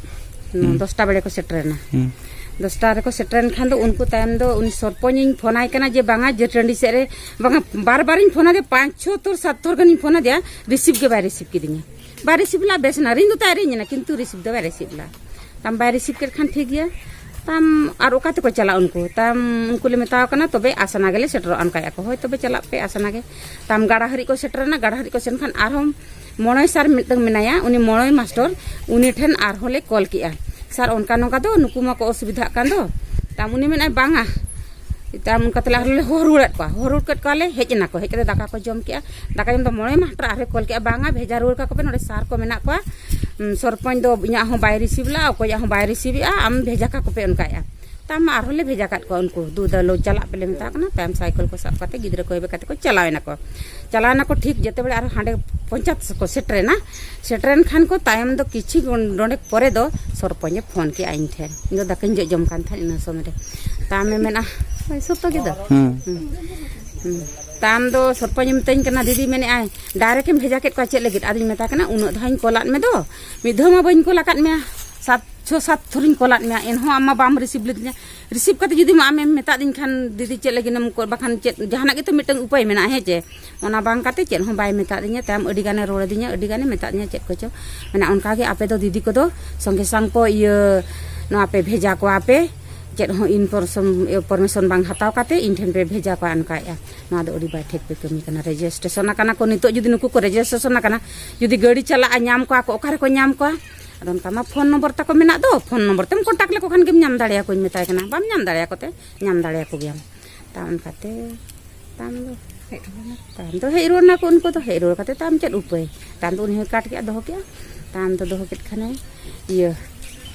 ᱦᱩᱸ᱾ ᱫᱚᱥᱴᱟ ᱵᱮᱲᱮ ᱠᱚ ᱥᱮᱴᱮᱨ ᱮᱱᱟ᱾ ᱦᱩᱸ᱾ ᱫᱚᱥᱴᱟ ᱨᱮᱠᱚ ᱥᱮᱴᱮᱨᱮᱱ ᱠᱷᱟᱱ ᱫᱚ ᱩᱱᱠᱩ ᱛᱟᱭᱚᱢ ᱫᱚ ᱩᱱᱤ ᱥᱚᱨᱯᱚᱧ ᱤᱧ ᱯᱷᱳᱱ ᱟᱭ ᱠᱟᱱᱟ ᱡᱮ ᱵᱟᱝᱟ, ᱡᱮ ᱴᱟᱺᱰᱤ ᱥᱮᱫ ᱨᱮ, ᱵᱟᱝᱟ, ᱵᱟᱨ ᱵᱟᱨᱤᱧ ᱯᱷᱳᱱ ᱟᱫᱮᱭᱟ, ᱯᱟᱸᱪ ᱪᱷᱚ ᱛᱷᱚᱨ ᱥᱟᱛ ᱛᱷᱚᱨ ᱜᱟᱱᱤᱧ ᱯᱷᱳᱱ ᱟᱫᱮᱭᱟ, ᱨᱤᱥᱤᱵᱷ ᱜᱮ ᱵᱟᱭ ᱨᱤᱥᱤᱵᱷ ᱠᱤᱫᱤᱧᱟ᱾ ᱵᱟᱭ ᱨᱤᱥᱤᱵᱷ ᱞᱮᱫᱼᱟ, ᱵᱮᱥ ᱮᱱᱟ, ᱨᱤᱧ ᱫᱚ ᱛᱟᱭ ᱨᱤᱧ ᱮᱱᱟ, ᱠᱤᱱᱛᱩ ᱨᱤᱥᱤᱵᱷ ᱫᱚ ᱵᱟᱭ ᱨᱤᱥᱤᱵᱷ ᱞᱮᱫᱼᱟ᱾ ᱛᱟᱢ ᱵᱟᱭ ᱨᱤᱥᱤᱵᱷ ᱠᱮᱫ ᱠᱷᱟᱱ ᱴᱷᱤᱠ ᱜᱮᱭᱟ᱾ ᱛᱟᱢ ᱟᱨ ᱚᱠᱟ ᱛᱮᱠᱚ ᱪᱟᱞᱟᱜᱼᱟ ᱩᱱᱠᱩ? ᱛᱟᱢ ᱩᱱᱠᱩ ᱞᱮ ᱢᱮᱛᱟᱣ ᱠᱟᱱᱟ, ᱛᱚᱵᱮ ᱟᱥᱟᱱᱟ ᱜᱮᱞᱮ ᱥᱮᱴᱮᱨᱚᱜᱼᱟ, ᱚᱱᱠᱟᱭᱮᱫᱼᱟ ᱠᱚ᱾ ᱦᱳᱭ, ᱛᱚᱵᱮ ᱪᱟᱞᱟᱜ ᱯᱮ ᱟᱥᱟᱱᱟ ᱜᱮ᱾ ᱛᱟᱢ ᱜᱟᱲᱟ ᱦᱟᱹᱨᱤᱡ ᱠᱚ ᱥᱮᱴᱮᱨᱮᱱᱟ, ᱜᱟᱲᱟ ᱦᱟᱹᱨᱤᱡ ᱠᱚ ᱥᱮᱱ ᱠᱷᱟᱱ ᱟᱨᱦᱚᱸ ᱢᱚᱬᱮ ᱥᱟᱨ ᱢᱤᱫᱴᱟᱝ ᱢᱮᱱᱟᱭᱟ, ᱩᱱᱤ ᱢᱚᱬᱮ ᱢᱟᱥᱴᱚᱨ, ᱩᱱᱤ ᱴᱷᱮᱱ ᱟᱨᱦᱚᱸ ᱞᱮ ᱠᱚᱞ ᱠᱮᱜᱼᱟ, "ᱥᱟᱨ, ᱚᱱᱠᱟ ᱱᱚᱝᱠᱟ ᱫᱚ ᱱᱩᱠᱩ ᱢᱟᱠᱚ ᱚᱥᱩᱵᱤᱫᱷᱟᱜ ᱠᱟᱱ ᱫᱚ", ᱛᱟᱢ ᱩᱱᱤ ᱢᱮᱱᱟᱭ, "ᱵᱟᱝᱟ", ᱛᱟᱢ ᱚᱱᱠᱟ ᱛᱮᱞᱮ ᱟᱨᱦᱚᱸ ᱞᱮ ᱦᱚᱦᱚ ᱨᱩᱣᱟᱹᱲᱮᱫ ᱠᱚᱣᱟ, ᱦᱚᱦᱚ ᱨᱩᱣᱟᱹᱲ ᱠᱮᱫ ᱠᱚᱣᱟᱞᱮ, ᱦᱮᱡ ᱮᱱᱟ ᱠᱚ, ᱦᱮᱡ ᱠᱟᱛᱮ ᱫᱟᱠᱟ ᱠᱚ ᱡᱚᱢ ᱠᱮᱜᱼᱟ, ᱫᱟᱠᱟ ᱡᱚᱢ ᱫᱚ ᱢᱚᱬᱮ ᱢᱟᱥᱴᱚᱨ ᱟᱨᱦᱚᱸᱭ ᱠᱚᱞ ᱠᱮᱜᱼᱟ, "ᱵᱟᱝᱟ, ᱵᱷᱮᱡᱟ ᱨᱩᱣᱟᱹᱲ ᱠᱟᱠᱚ ᱯᱮ, ᱱᱚᱰᱮ ᱥᱟᱨ ᱠᱚ ᱢᱮᱱᱟᱜ ᱠᱚᱣᱟ, ᱩᱸ, ᱥᱚᱨᱯᱚᱧᱪ ᱫᱚ ᱤᱧᱟᱹᱜ ᱦᱚᱸ ᱵᱟᱭ ᱨᱤᱥᱤᱵᱷ ᱞᱮᱜᱼᱟ, ᱚᱠᱚᱭᱟᱜ ᱦᱚᱸ ᱵᱟᱭ ᱨᱤᱥᱤᱵᱷ ᱮᱜᱼᱟ, ᱟᱢ ᱵᱷᱮᱡᱟ ᱠᱟᱠᱚ ᱯᱮ", ᱚᱱᱠᱟᱭᱮᱜᱼᱟ᱾ ᱛᱟᱢ ᱟᱨᱦᱚᱸ ᱞᱮ ᱵᱷᱮᱡᱟ ᱠᱟᱫ ᱠᱚᱣᱟ ᱩᱱᱠᱩ, "ᱫᱩ ᱫᱟᱞᱳ ᱪᱟᱞᱟᱜ ᱯᱮ", ᱞᱮ ᱢᱮᱛᱟ ᱠᱚ ᱠᱟᱱᱟ᱾ ᱛᱟᱭᱚᱢ ᱥᱟᱭᱠᱮᱞ ᱠᱚ ᱥᱟᱵ ᱠᱟᱛᱮ ᱜᱤᱫᱽᱨᱟᱹ ᱠᱚ ᱦᱮᱵᱮ ᱠᱟᱛᱮ ᱠᱚ ᱪᱟᱞᱟᱣ ᱮᱱᱟ ᱠᱚ᱾ ᱪᱟᱞᱟᱣ ᱮᱱᱟ ᱠᱚ, ᱴᱷᱤᱠ ᱡᱮᱛᱮ ᱵᱮᱲᱮ ᱟᱨᱦᱚᱸ ᱦᱟᱸᱰᱮ ᱯᱚᱧᱪᱟᱭᱮᱛ ᱠᱚ ᱥᱮᱴᱮᱨᱮᱱᱟ, ᱥᱮᱴᱮᱨᱮᱱ ᱠᱷᱟᱱ ᱠᱚ ᱛᱟᱭᱚᱢ ᱫᱚ ᱠᱤᱪᱷᱩ ᱰᱚᱸᱰᱮᱠ ᱯᱚᱨᱮ ᱫᱚ ᱥᱚᱨᱯᱚᱧᱪ ᱮ ᱯᱷᱳᱱ ᱠᱮᱜᱼᱟ ᱤᱧ ᱴᱷᱮᱱ᱾ ᱤᱧ ᱫᱚ ᱫᱟᱠᱟᱧ ᱡᱚ ᱡᱚᱢ ᱠᱟᱱ ᱛᱟᱦᱮᱸᱫ ᱤᱱᱟᱹ ᱥᱚᱢᱚᱭ ᱨᱮ᱾ ᱛᱟᱢᱮ ᱢᱮᱱᱟ, "ᱦᱳᱭ, ᱥᱚᱛᱚ ᱜᱮ ᱫᱚ?" ᱦᱩᱸ᱾ ᱦᱩᱸ᱾ ᱦᱩᱸ᱾ ᱛᱟᱢ ᱫᱚ ᱥᱚᱨᱯᱚᱧᱪ ᱮ ᱢᱤᱛᱟᱹᱧ ᱠᱟᱱᱟ, "ᱫᱤᱫᱤ", ᱢᱮᱱᱮᱫᱼᱟᱭ, "direct ᱮᱢ ᱵᱷᱮᱡᱟ ᱠᱮᱫ ᱠᱚᱣᱟ ᱪᱮᱫ ᱞᱟᱹᱜᱤᱫ?" ᱟᱫᱚᱧ ᱢᱮᱛᱟᱭ ᱠᱟᱱᱟ, "ᱩᱱᱟᱹᱜ ᱫᱷᱟᱣ ᱤᱧ ᱠᱚᱞᱟᱫ ᱢᱮ ᱫᱚ, ᱢᱤᱫ ᱫᱷᱟᱣ ᱢᱟ ᱵᱟᱹᱧ ᱠᱚᱞ ᱟᱠᱟᱫ ᱢᱮᱭᱟ, ᱥᱟᱛ ᱪᱷᱚ ᱥᱟᱛ ᱛᱷᱚᱨᱤᱧ ᱠᱚᱞᱟᱫ ᱢᱮᱭᱟ, ᱮᱱᱦᱚᱸ ᱟᱢ ᱢᱟ ᱵᱟᱢ ᱨᱤᱥᱤᱵᱷ ᱞᱤᱫᱤᱧᱟ᱾ ᱨᱤᱥᱤᱵᱷ ᱠᱟᱛᱮ ᱡᱩᱫᱤ ᱢᱟ ᱟᱢᱮᱢ ᱢᱮᱛᱟᱫᱤᱧ ᱠᱷᱟᱱ, ᱫᱤᱫᱤ, ᱪᱮᱫ ᱞᱟᱹᱜᱤᱫ ᱮᱢ ᱠᱚ-, ᱵᱟᱠᱷᱟᱱ ᱪᱮᱫ, ᱡᱟᱦᱟᱱᱟᱜ ᱜᱮᱛᱚ ᱢᱤᱫᱴᱟᱝ ᱩᱯᱟᱹᱭ ᱢᱮᱱᱟᱜᱼᱟ, ᱦᱮᱸ ᱪᱮ?" ᱚᱱᱟ ᱵᱟᱝ ᱠᱟᱛᱮ ᱪᱮᱫ ᱦᱚᱸ ᱵᱟᱭ ᱢᱮᱛᱟᱫᱤᱧᱟ᱾ ᱛᱟᱭᱚᱢ ᱟᱹᱰᱤ ᱜᱟᱱᱮ ᱨᱚᱲ ᱟᱹᱫᱤᱧᱟ, ᱟᱹᱰᱤ ᱜᱟᱱᱮ ᱢᱮᱛᱟᱫᱤᱧᱟ ᱪᱮᱫ ᱠᱚᱪᱚ᱾ ᱢᱮᱱᱟ, "ᱚᱱᱠᱟ ᱜᱮ ᱟᱯᱮ ᱫᱚ ᱫᱤᱫᱤ ᱠᱚᱫᱚ ᱥᱚᱸᱜᱮ ᱥᱟᱝ ᱠᱚ ᱤᱭᱟᱹ, ᱱᱚᱣᱟ ᱯᱮ ᱵᱷᱮᱡᱟ ᱠᱚᱣᱟ ᱯᱮ, ᱪᱮᱫ ᱦᱚᱸ ᱤᱱᱯᱚᱨᱥᱚᱱ-, ᱤᱭᱟᱹ, ᱯᱟᱨᱢᱤᱥᱚᱱ ᱵᱟᱝ ᱦᱟᱛᱟᱣ ᱠᱟᱛᱮ ᱤᱧ ᱴᱷᱮᱱ ᱯᱮ ᱵᱷᱮᱡᱟ ᱠᱚᱣᱟ", ᱚᱱᱠᱟᱭᱮᱫᱼᱟ᱾ ᱱᱚᱣᱟ ᱫᱚ ᱟᱹᱰᱤ ᱵᱟᱭ ᱴᱷᱤᱠ ᱯᱮ ᱠᱟᱹᱢᱤ ᱠᱟᱱᱟ᱾ ᱨᱮᱡᱤᱥᱴᱨᱮᱥᱚᱱ ᱟᱠᱟᱱᱟ ᱠᱚ, ᱱᱤᱛᱚᱜ ᱡᱩᱫᱤ ᱱᱩᱠᱩ ᱠᱚ ᱨᱮᱡᱤᱥᱴᱨᱮᱥᱚᱱ ᱟᱠᱟᱱᱟ, ᱡᱩᱫᱤ ᱜᱟᱹᱰᱤ ᱪᱟᱞᱟᱜᱼᱟ, ᱧᱟᱢ ᱠᱚᱣᱟ ᱠᱚ, ᱚᱠᱟ ᱨᱮᱠᱚ ᱧᱟᱢ ᱠᱚᱣᱟ? ᱟᱫᱚ ᱚᱱᱠᱟ ᱢᱟ ᱯᱷᱳᱱ ᱱᱚᱢᱵᱚᱨ ᱛᱟᱠᱚ ᱢᱮᱱᱟᱜ ᱫᱚ, ᱯᱷᱳᱱ ᱱᱚᱢᱵᱚᱨ ᱛᱮᱢ ᱠᱚᱱᱴᱟᱠᱴ ᱞᱮᱠᱚ ᱠᱷᱟᱱ ᱜᱮᱢ ᱧᱟᱢ ᱫᱟᱲᱮᱭᱟᱠᱚᱣᱟᱧ ᱢᱮᱛᱟᱭ ᱠᱟᱱᱟ, ᱵᱟᱢ ᱧᱟᱢ ᱫᱟᱲᱮᱭᱟᱠᱚ ᱛᱮ ᱧᱟᱢ ᱫᱟᱲᱮᱭᱟᱠᱚ ᱜᱮᱭᱟᱢ᱾ ᱛᱟ ᱚᱱᱠᱟᱛᱮ ᱛᱟᱢ ᱫᱚ, ᱛᱟᱢ ᱫᱚ ᱦᱮᱡ ᱨᱩᱣᱟᱹᱲ ᱱᱟᱠᱚ ᱩᱱᱠᱩ ᱫᱚ, ᱦᱮᱡ ᱨᱩᱣᱟᱹᱲ ᱠᱟᱛᱮ ᱛᱟᱢ ᱪᱮᱫ ᱩᱯᱟᱹᱭ? ᱛᱟᱢ ᱫᱚ ᱩᱱᱤ ᱦᱚᱸᱭ ᱠᱟᱴ ᱠᱮᱜᱼᱟ, ᱫᱚᱦᱚ ᱠᱮᱜᱼᱟ᱾ ᱛᱟᱢ ᱫᱚ ᱫᱚᱦᱚ ᱠᱮᱫ ᱠᱷᱟᱱᱮ, ᱤᱭᱟᱹ,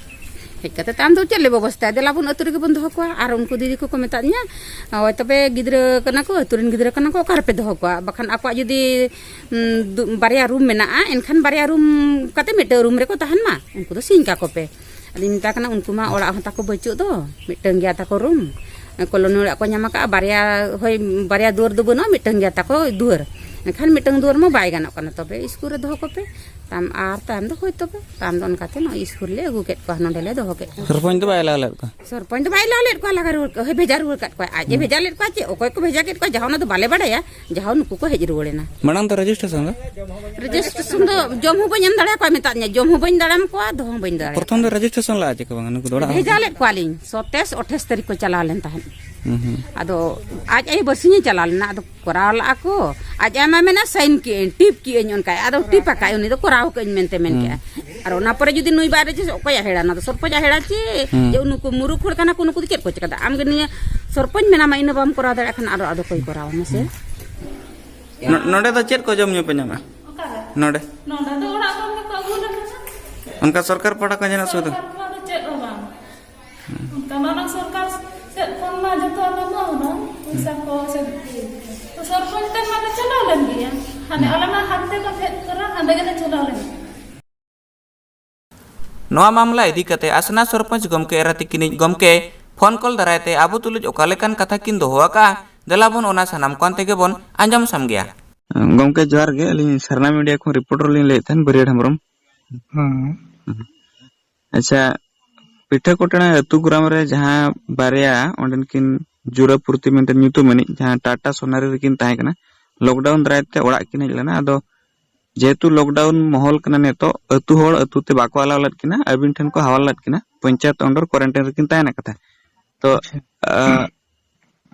ᱦᱮᱡ ᱠᱟᱛᱮ ᱛᱟᱢ ᱫᱚ ᱪᱮᱫ ᱞᱮ ᱵᱮᱵᱚᱥᱛᱷᱟᱭᱟ? ᱫᱮᱞᱟ ᱵᱚᱱ ᱟᱹᱛᱩ ᱨᱮᱜᱮ ᱵᱚᱱ ᱫᱚᱦᱚ ᱠᱚᱣᱟ᱾ ᱟᱨ ᱩᱱᱠᱩ ᱫᱤᱫᱤ ᱠᱚᱠᱚ ᱢᱮᱛᱟᱫᱤᱧᱟ, "ᱦᱳᱭ, ᱛᱚᱵᱮ ᱜᱤᱫᱽᱨᱟᱹ ᱠᱟᱱᱟ ᱠᱚ, ᱟᱹᱛᱩ ᱨᱮᱱ ᱜᱤᱫᱽᱨᱟᱹ ᱠᱟᱱᱟ ᱠᱚ, ᱚᱠᱟ ᱨᱮᱯᱮ ᱫᱚᱦᱚ ᱠᱚᱣᱟ?" ᱵᱟᱠᱷᱟᱱ ᱟᱠᱚᱣᱟᱜ ᱡᱩᱫᱤ, ᱩᱸ, ᱫᱩ-, ᱵᱟᱨᱭᱟ ᱨᱩᱢ ᱢᱮᱱᱟᱜᱼᱟ, ᱮᱱᱠᱷᱟᱱ ᱵᱟᱨᱭᱟ ᱨᱩᱢ ᱠᱟᱛᱮ ᱢᱤᱫᱴᱟᱝ ᱨᱩᱢ ᱨᱮᱠᱚ ᱛᱟᱦᱮᱱ ᱢᱟ, ᱩᱱᱠᱩ ᱫᱚ ᱥᱤᱧ ᱠᱟᱠᱚ ᱯᱮ᱾ ᱟᱫᱚᱧ ᱢᱮᱛᱟ ᱠᱟᱱᱟ, ᱩᱱᱠᱩ ᱢᱟ ᱚᱲᱟᱜ ᱦᱚᱸ ᱛᱟᱠᱚ ᱵᱟᱹᱪᱩᱜ ᱫᱚ, ᱢᱤᱫᱴᱟᱝ ᱜᱮᱭᱟ ᱛᱟᱠᱚ ᱨᱩᱢ, ᱠᱚᱞᱚᱱᱤ ᱚᱲᱟᱜ ᱠᱚ ᱧᱟᱢ ᱟᱠᱟᱫᱼᱟ, ᱵᱟᱨᱭᱟ, ᱦᱳᱭ, ᱵᱟᱨᱭᱟ ᱫᱩᱣᱟᱹᱨ ᱫᱚ ᱵᱟᱹᱱᱩᱜᱼᱟ, ᱢᱤᱫᱴᱟᱝ ᱜᱮᱭᱟ ᱛᱟᱠᱚ ᱫᱩᱣᱟᱹᱨ᱾ ᱮᱱᱠᱷᱟᱱ ᱢᱤᱫᱴᱟᱝ ᱫᱩᱣᱟᱹᱨ ᱢᱟ ᱵᱟᱭ ᱜᱟᱱᱚᱜ ᱠᱟᱱᱟ, ᱛᱚᱵᱮ ᱤᱥᱠᱩᱞ ᱨᱮ ᱫᱚᱦᱚ ᱠᱚᱯᱮ᱾ ᱛᱟᱢ ᱟᱨ ᱛᱟᱭᱚᱢ ᱫᱚ ᱦᱳᱭ ᱛᱚᱵᱮ, ᱛᱟᱭᱚᱢ ᱫᱚ ᱚᱱᱠᱟᱛᱮ ᱱᱚᱜᱼᱚᱭ ᱤᱥᱠᱩᱞ ᱞᱮ ᱟᱹᱜᱩ ᱠᱮᱫ ᱠᱚᱣᱟ, ᱱᱚᱸᱰᱮ ᱞᱮ ᱫᱚᱦᱚ ᱠᱮᱫ ᱠᱚᱣᱟ᱾ ᱥᱚᱨᱯᱚᱧᱪ ᱫᱚ ᱵᱟᱭ ᱞᱟᱦᱟ ᱞᱮᱫ ᱠᱚᱣᱟ? ᱥᱚᱨᱯᱚᱧᱪ ᱫᱚ ᱵᱟᱭ ᱞᱟᱦᱟ ᱞᱮᱫ ᱠᱚᱣᱟ, ᱞᱟᱜᱟ ᱨᱩᱣᱟᱹᱲ ᱠᱟᱜ, ᱦᱳᱭ, ᱵᱷᱮᱡᱟ ᱨᱩᱣᱟᱹᱲ ᱠᱟᱜ ᱠᱚᱣᱟ᱾ ᱟᱡ ᱮ ᱵᱷᱮᱡᱟ ᱞᱮᱫ ᱠᱚᱣᱟ ᱪᱮ ᱚᱠᱚᱭ ᱠᱚ ᱵᱷᱮᱡᱟ ᱠᱮᱫ ᱠᱚᱣᱟ, ᱡᱟᱦᱟᱸ ᱚᱱᱟ ᱫᱚ ᱵᱟᱞᱮ ᱵᱟᱲᱟᱭᱟ, ᱡᱟᱦᱟᱸ ᱱᱩᱠᱩ ᱠᱚ ᱦᱮᱡ ᱨᱩᱣᱟᱹᱲ ᱮᱱᱟ᱾ ᱢᱟᱲᱟᱝ ᱫᱚ ᱨᱮᱡᱤᱥᱴᱨᱮᱥᱚᱱ ᱫᱚ? ᱨᱮᱡᱤᱥᱴᱨᱮᱥᱚᱱ ᱫᱚ ᱡᱚᱢ ᱦᱚᱸ ᱵᱟᱹᱧ ᱮᱢ ᱫᱟᱲᱮᱭᱟᱠᱚᱣᱟ, ᱢᱮᱛᱟᱫᱤᱧᱟ, ᱡᱚᱢ ᱦᱚᱸ ᱵᱟᱹᱧ ᱫᱟᱲᱮᱭᱟᱢ ᱠᱚᱣᱟ, ᱫᱚᱦᱚ ᱦᱚᱸ ᱵᱟᱹᱧ ᱫᱟᱲᱮᱭᱟᱠᱚᱣᱟ᱾ ᱯᱨᱚᱛᱷᱚᱢ ᱫᱚ ᱨᱮᱡᱤᱥᱴᱨᱮᱥᱚᱱ ᱞᱟᱜᱼᱟ ᱪᱮ ᱠᱚ ᱵᱟᱝᱟ? ᱱᱩᱠᱩ ᱫᱚ ᱚᱲᱟᱜ ᱦᱚᱲ ᱵᱷᱮᱡᱟ ᱞᱮᱫ ᱠᱚᱣᱟᱞᱤᱧ, ᱥᱚᱛᱮᱥ ᱟᱴᱷᱮᱥ ᱛᱟᱹᱨᱤᱠᱷ ᱠᱚ ᱪᱟᱞᱟᱣ ᱞᱮᱱ ᱛᱟᱦᱮᱸᱫ᱾ ᱦᱩᱸ, ᱦᱩᱸ᱾ ᱟᱫᱚ ᱟᱡ ᱟᱭᱳ ᱵᱟᱨᱥᱤᱧᱮ ᱪᱟᱞᱟᱣ ᱞᱮᱱᱟ, ᱟᱫᱚ ᱠᱚᱨᱟᱣ ᱞᱟᱜᱼᱟ ᱠᱚ᱾ ᱟᱡ ᱟᱭᱢᱟ ᱢᱮᱱᱟ, "ᱥᱟᱭᱤᱱ ᱠᱮᱜᱼᱟᱹᱧ, ᱴᱤᱯ ᱠᱮᱜᱼᱟᱹᱧ", ᱚᱱᱠᱟᱭ᱾ ᱟᱫᱚ ᱴᱤᱯ ᱟᱠᱟᱫ ᱩᱱᱤ ᱫᱚ, "ᱠᱚᱨᱟᱣ ᱠᱟᱜᱼᱟᱹᱧ" ᱢᱮᱱᱛᱮ ᱢᱮᱱ ᱦᱩᱸ᱾ ᱠᱮᱜᱼᱟ᱾ ᱟᱨ ᱚᱱᱟ ᱯᱚᱨᱮ ᱡᱩᱫᱤ ᱱᱩᱭ ᱵᱟᱭ ᱨᱮᱡᱤᱥᱴᱟᱨ, ᱚᱠᱚᱭᱟᱜ ᱦᱮᱲᱟ? ᱚᱱᱟ ᱫᱚ ᱥᱚᱨᱯᱚᱧᱪᱟᱜ ᱦᱮᱲᱟ ᱪᱮ? ᱦᱩᱸ᱾ ᱡᱮ ᱱᱩᱠᱩ ᱢᱩᱨᱩᱠ ᱦᱚᱲ ᱠᱟᱱᱟ ᱠᱚ, ᱱᱩᱠᱩ ᱫᱚ ᱪᱮᱫ ᱠᱚ ᱪᱮᱠᱟ ᱫᱟ? ᱟᱢ ᱜᱮ ᱱᱤᱭᱟᱹ ᱥᱚᱨᱯᱚᱧᱪ ᱢᱮᱱᱟᱢᱟ, ᱤᱱᱟᱹ ᱵᱟᱢ ᱠᱚᱨᱟᱣ ᱫᱟᱲᱮᱭᱟᱜ ᱠᱷᱟᱱ ᱟᱫᱚ, ᱟᱫᱚ ᱚᱠᱚᱭ ᱠᱚᱨᱟᱣᱟ ᱢᱟᱥᱮ? ᱦᱩᱸ᱾ ᱱᱚ-, ᱱᱚᱰᱮ ᱫᱚ ᱪᱮᱫ ᱠᱚ ᱡᱚᱢ ᱧᱩ ᱯᱮ ᱧᱟᱢᱟ? ᱚᱠᱟᱨᱮ? ᱱᱚᱰᱮ᱾ ᱱᱚᱰᱮ ᱫᱚ ᱚᱲᱟᱜ ᱠᱷᱚᱱ ᱜᱮᱠᱚ ᱟᱹᱜᱩ ᱞᱮ ᱠᱟᱱᱟ᱾ ᱚᱱᱠᱟ ᱥᱚᱨᱠᱟᱨ ᱯᱟᱦᱴᱟ ᱠᱷᱚᱱ ᱡᱟᱦᱟᱱᱟᱜ ᱥᱩᱵᱤᱫᱷᱟ? ᱥᱚᱨᱠᱟᱨ ᱠᱷᱚᱱᱟᱜ ᱫᱚ ᱪᱮᱫ ᱦᱚᱸ ᱵᱟᱝ᱾ ᱚᱱᱠᱟ ᱢᱟ ᱚᱱᱟ ᱥᱚᱨᱠᱟᱨ ᱥᱮᱫ ᱠᱷᱚᱱ ᱢᱟ ᱡᱚᱛᱚ ᱟᱞᱮ ᱢᱟ ᱚᱱᱟ ᱯᱚᱭᱥᱟ ᱠᱚ ᱥᱮ ᱛᱚ ᱥᱚᱨᱯᱚᱧᱪ ᱴᱷᱮᱱ ᱢᱟᱞᱮ ᱪᱟᱞᱟᱣ ᱞᱮᱱ ᱜᱮᱭᱟ᱾ ᱦᱟᱱᱮ ᱦᱩᱸ᱾ ᱟᱞᱮ ᱢᱟ ᱦᱟᱱᱛᱮ ᱠᱷᱚᱱ ᱦᱮᱡ ᱛᱚᱨᱟ ᱦᱟᱸᱰᱮ ᱜᱮᱞᱮ ᱪᱟᱞᱟᱣ ᱞᱮᱱ ᱜᱮᱭᱟ᱾ ᱱᱚᱣᱟ ᱢᱟᱢᱞᱟ ᱤᱫᱤ ᱠᱟᱛᱮ ᱟᱥᱱᱟ ᱥᱚᱨᱯᱚᱧᱪ ᱜᱚᱢᱠᱮ ᱮᱨᱟ ᱛᱤᱠᱤᱱᱤᱡ ᱜᱚᱢᱠᱮ ᱯᱷᱳᱱ ᱠᱚᱞ ᱫᱟᱨᱟᱭ ᱛᱮ ᱟᱵᱚ ᱛᱩᱞᱩᱡ ᱚᱠᱟ ᱞᱮᱠᱟᱱ ᱠᱟᱛᱷᱟ ᱠᱤᱱ ᱫᱚᱦᱚ ᱟᱠᱟᱫᱼᱟ, ᱫᱮᱞᱟ ᱵᱚᱱ ᱚᱱᱟ ᱥᱟᱱᱟᱢ ᱠᱚ ᱟᱱᱛᱮ ᱜᱮᱵᱚᱱ ᱟᱸᱡᱚᱢ ᱥᱟᱢᱜᱮᱭᱟ᱾ ᱜᱚᱢᱠᱮ ᱡᱚᱦᱟᱨ ᱜᱮ, ᱟᱹᱞᱤᱧ ᱥᱟᱨᱱᱟ ᱢᱤᱰᱤᱭᱟ ᱠᱷᱚᱱ ᱨᱤᱯᱳᱨᱴᱟᱨ ᱞᱤᱧ ᱞᱟᱹᱭᱮᱫ ᱛᱟᱦᱮᱱ, ᱵᱟᱹᱨᱭᱟᱹᱲ ᱦᱮᱢᱵᱨᱚᱢ᱾ ᱦᱮᱸ᱾ ᱟᱪᱪᱷᱟ, ᱯᱤᱴᱷᱟᱹ ᱠᱚᱴᱮᱬᱟ ᱟᱹᱛᱩ ᱜᱨᱟᱢ ᱨᱮ ᱡᱟᱦᱟᱸ ᱵᱟᱨᱭᱟ ᱚᱸᱰᱮᱱ ᱠᱤᱱ ᱡᱩᱨᱟᱹᱯᱩᱨᱛᱤ ᱢᱮᱱᱛᱮ ᱧᱩᱛᱩᱢ ᱟᱹᱱᱤᱡ, ᱡᱟᱦᱟᱸ ᱴᱟᱴᱟ ᱥᱳᱱᱟᱨᱤ ᱨᱮᱠᱤᱱ ᱛᱟᱦᱮᱸ ᱠᱟᱱᱟ, ᱞᱚᱠᱰᱟᱣᱩᱱ ᱫᱟᱨᱟᱭ ᱛᱮ ᱚᱲᱟᱜ ᱠᱤᱱ ᱦᱮᱡ ᱞᱮᱱᱟ᱾ ᱟᱫᱚ ᱡᱮᱦᱮᱛᱩ ᱞᱚᱠᱰᱟᱣᱩᱱ ᱢᱚᱦᱚᱞ ᱠᱟᱱᱟ ᱱᱤᱛᱚᱜ, ᱟᱹᱛᱩ ᱦᱚᱲ ᱟᱹᱛᱩ ᱛᱮ ᱵᱟᱠᱚ ᱟᱞᱟᱣ ᱞᱮᱫ ᱠᱤᱱᱟ, ᱟᱹᱵᱤᱱ ᱴᱷᱮᱱ ᱠᱚ ᱦᱟᱣᱟᱞ ᱞᱮᱫ ᱠᱤᱱᱟ, ᱯᱚᱧᱪᱟᱭᱮᱛ ᱚᱱᱰᱚᱨ ᱠᱚᱣᱟᱨᱮᱱᱴᱟᱭᱤᱱ ᱨᱮᱠᱤᱱ ᱛᱟᱦᱮᱱᱟ ᱠᱟᱛᱷᱟ᱾ ᱛᱚ, ᱟᱪᱪᱷᱟ᱾ ᱟ,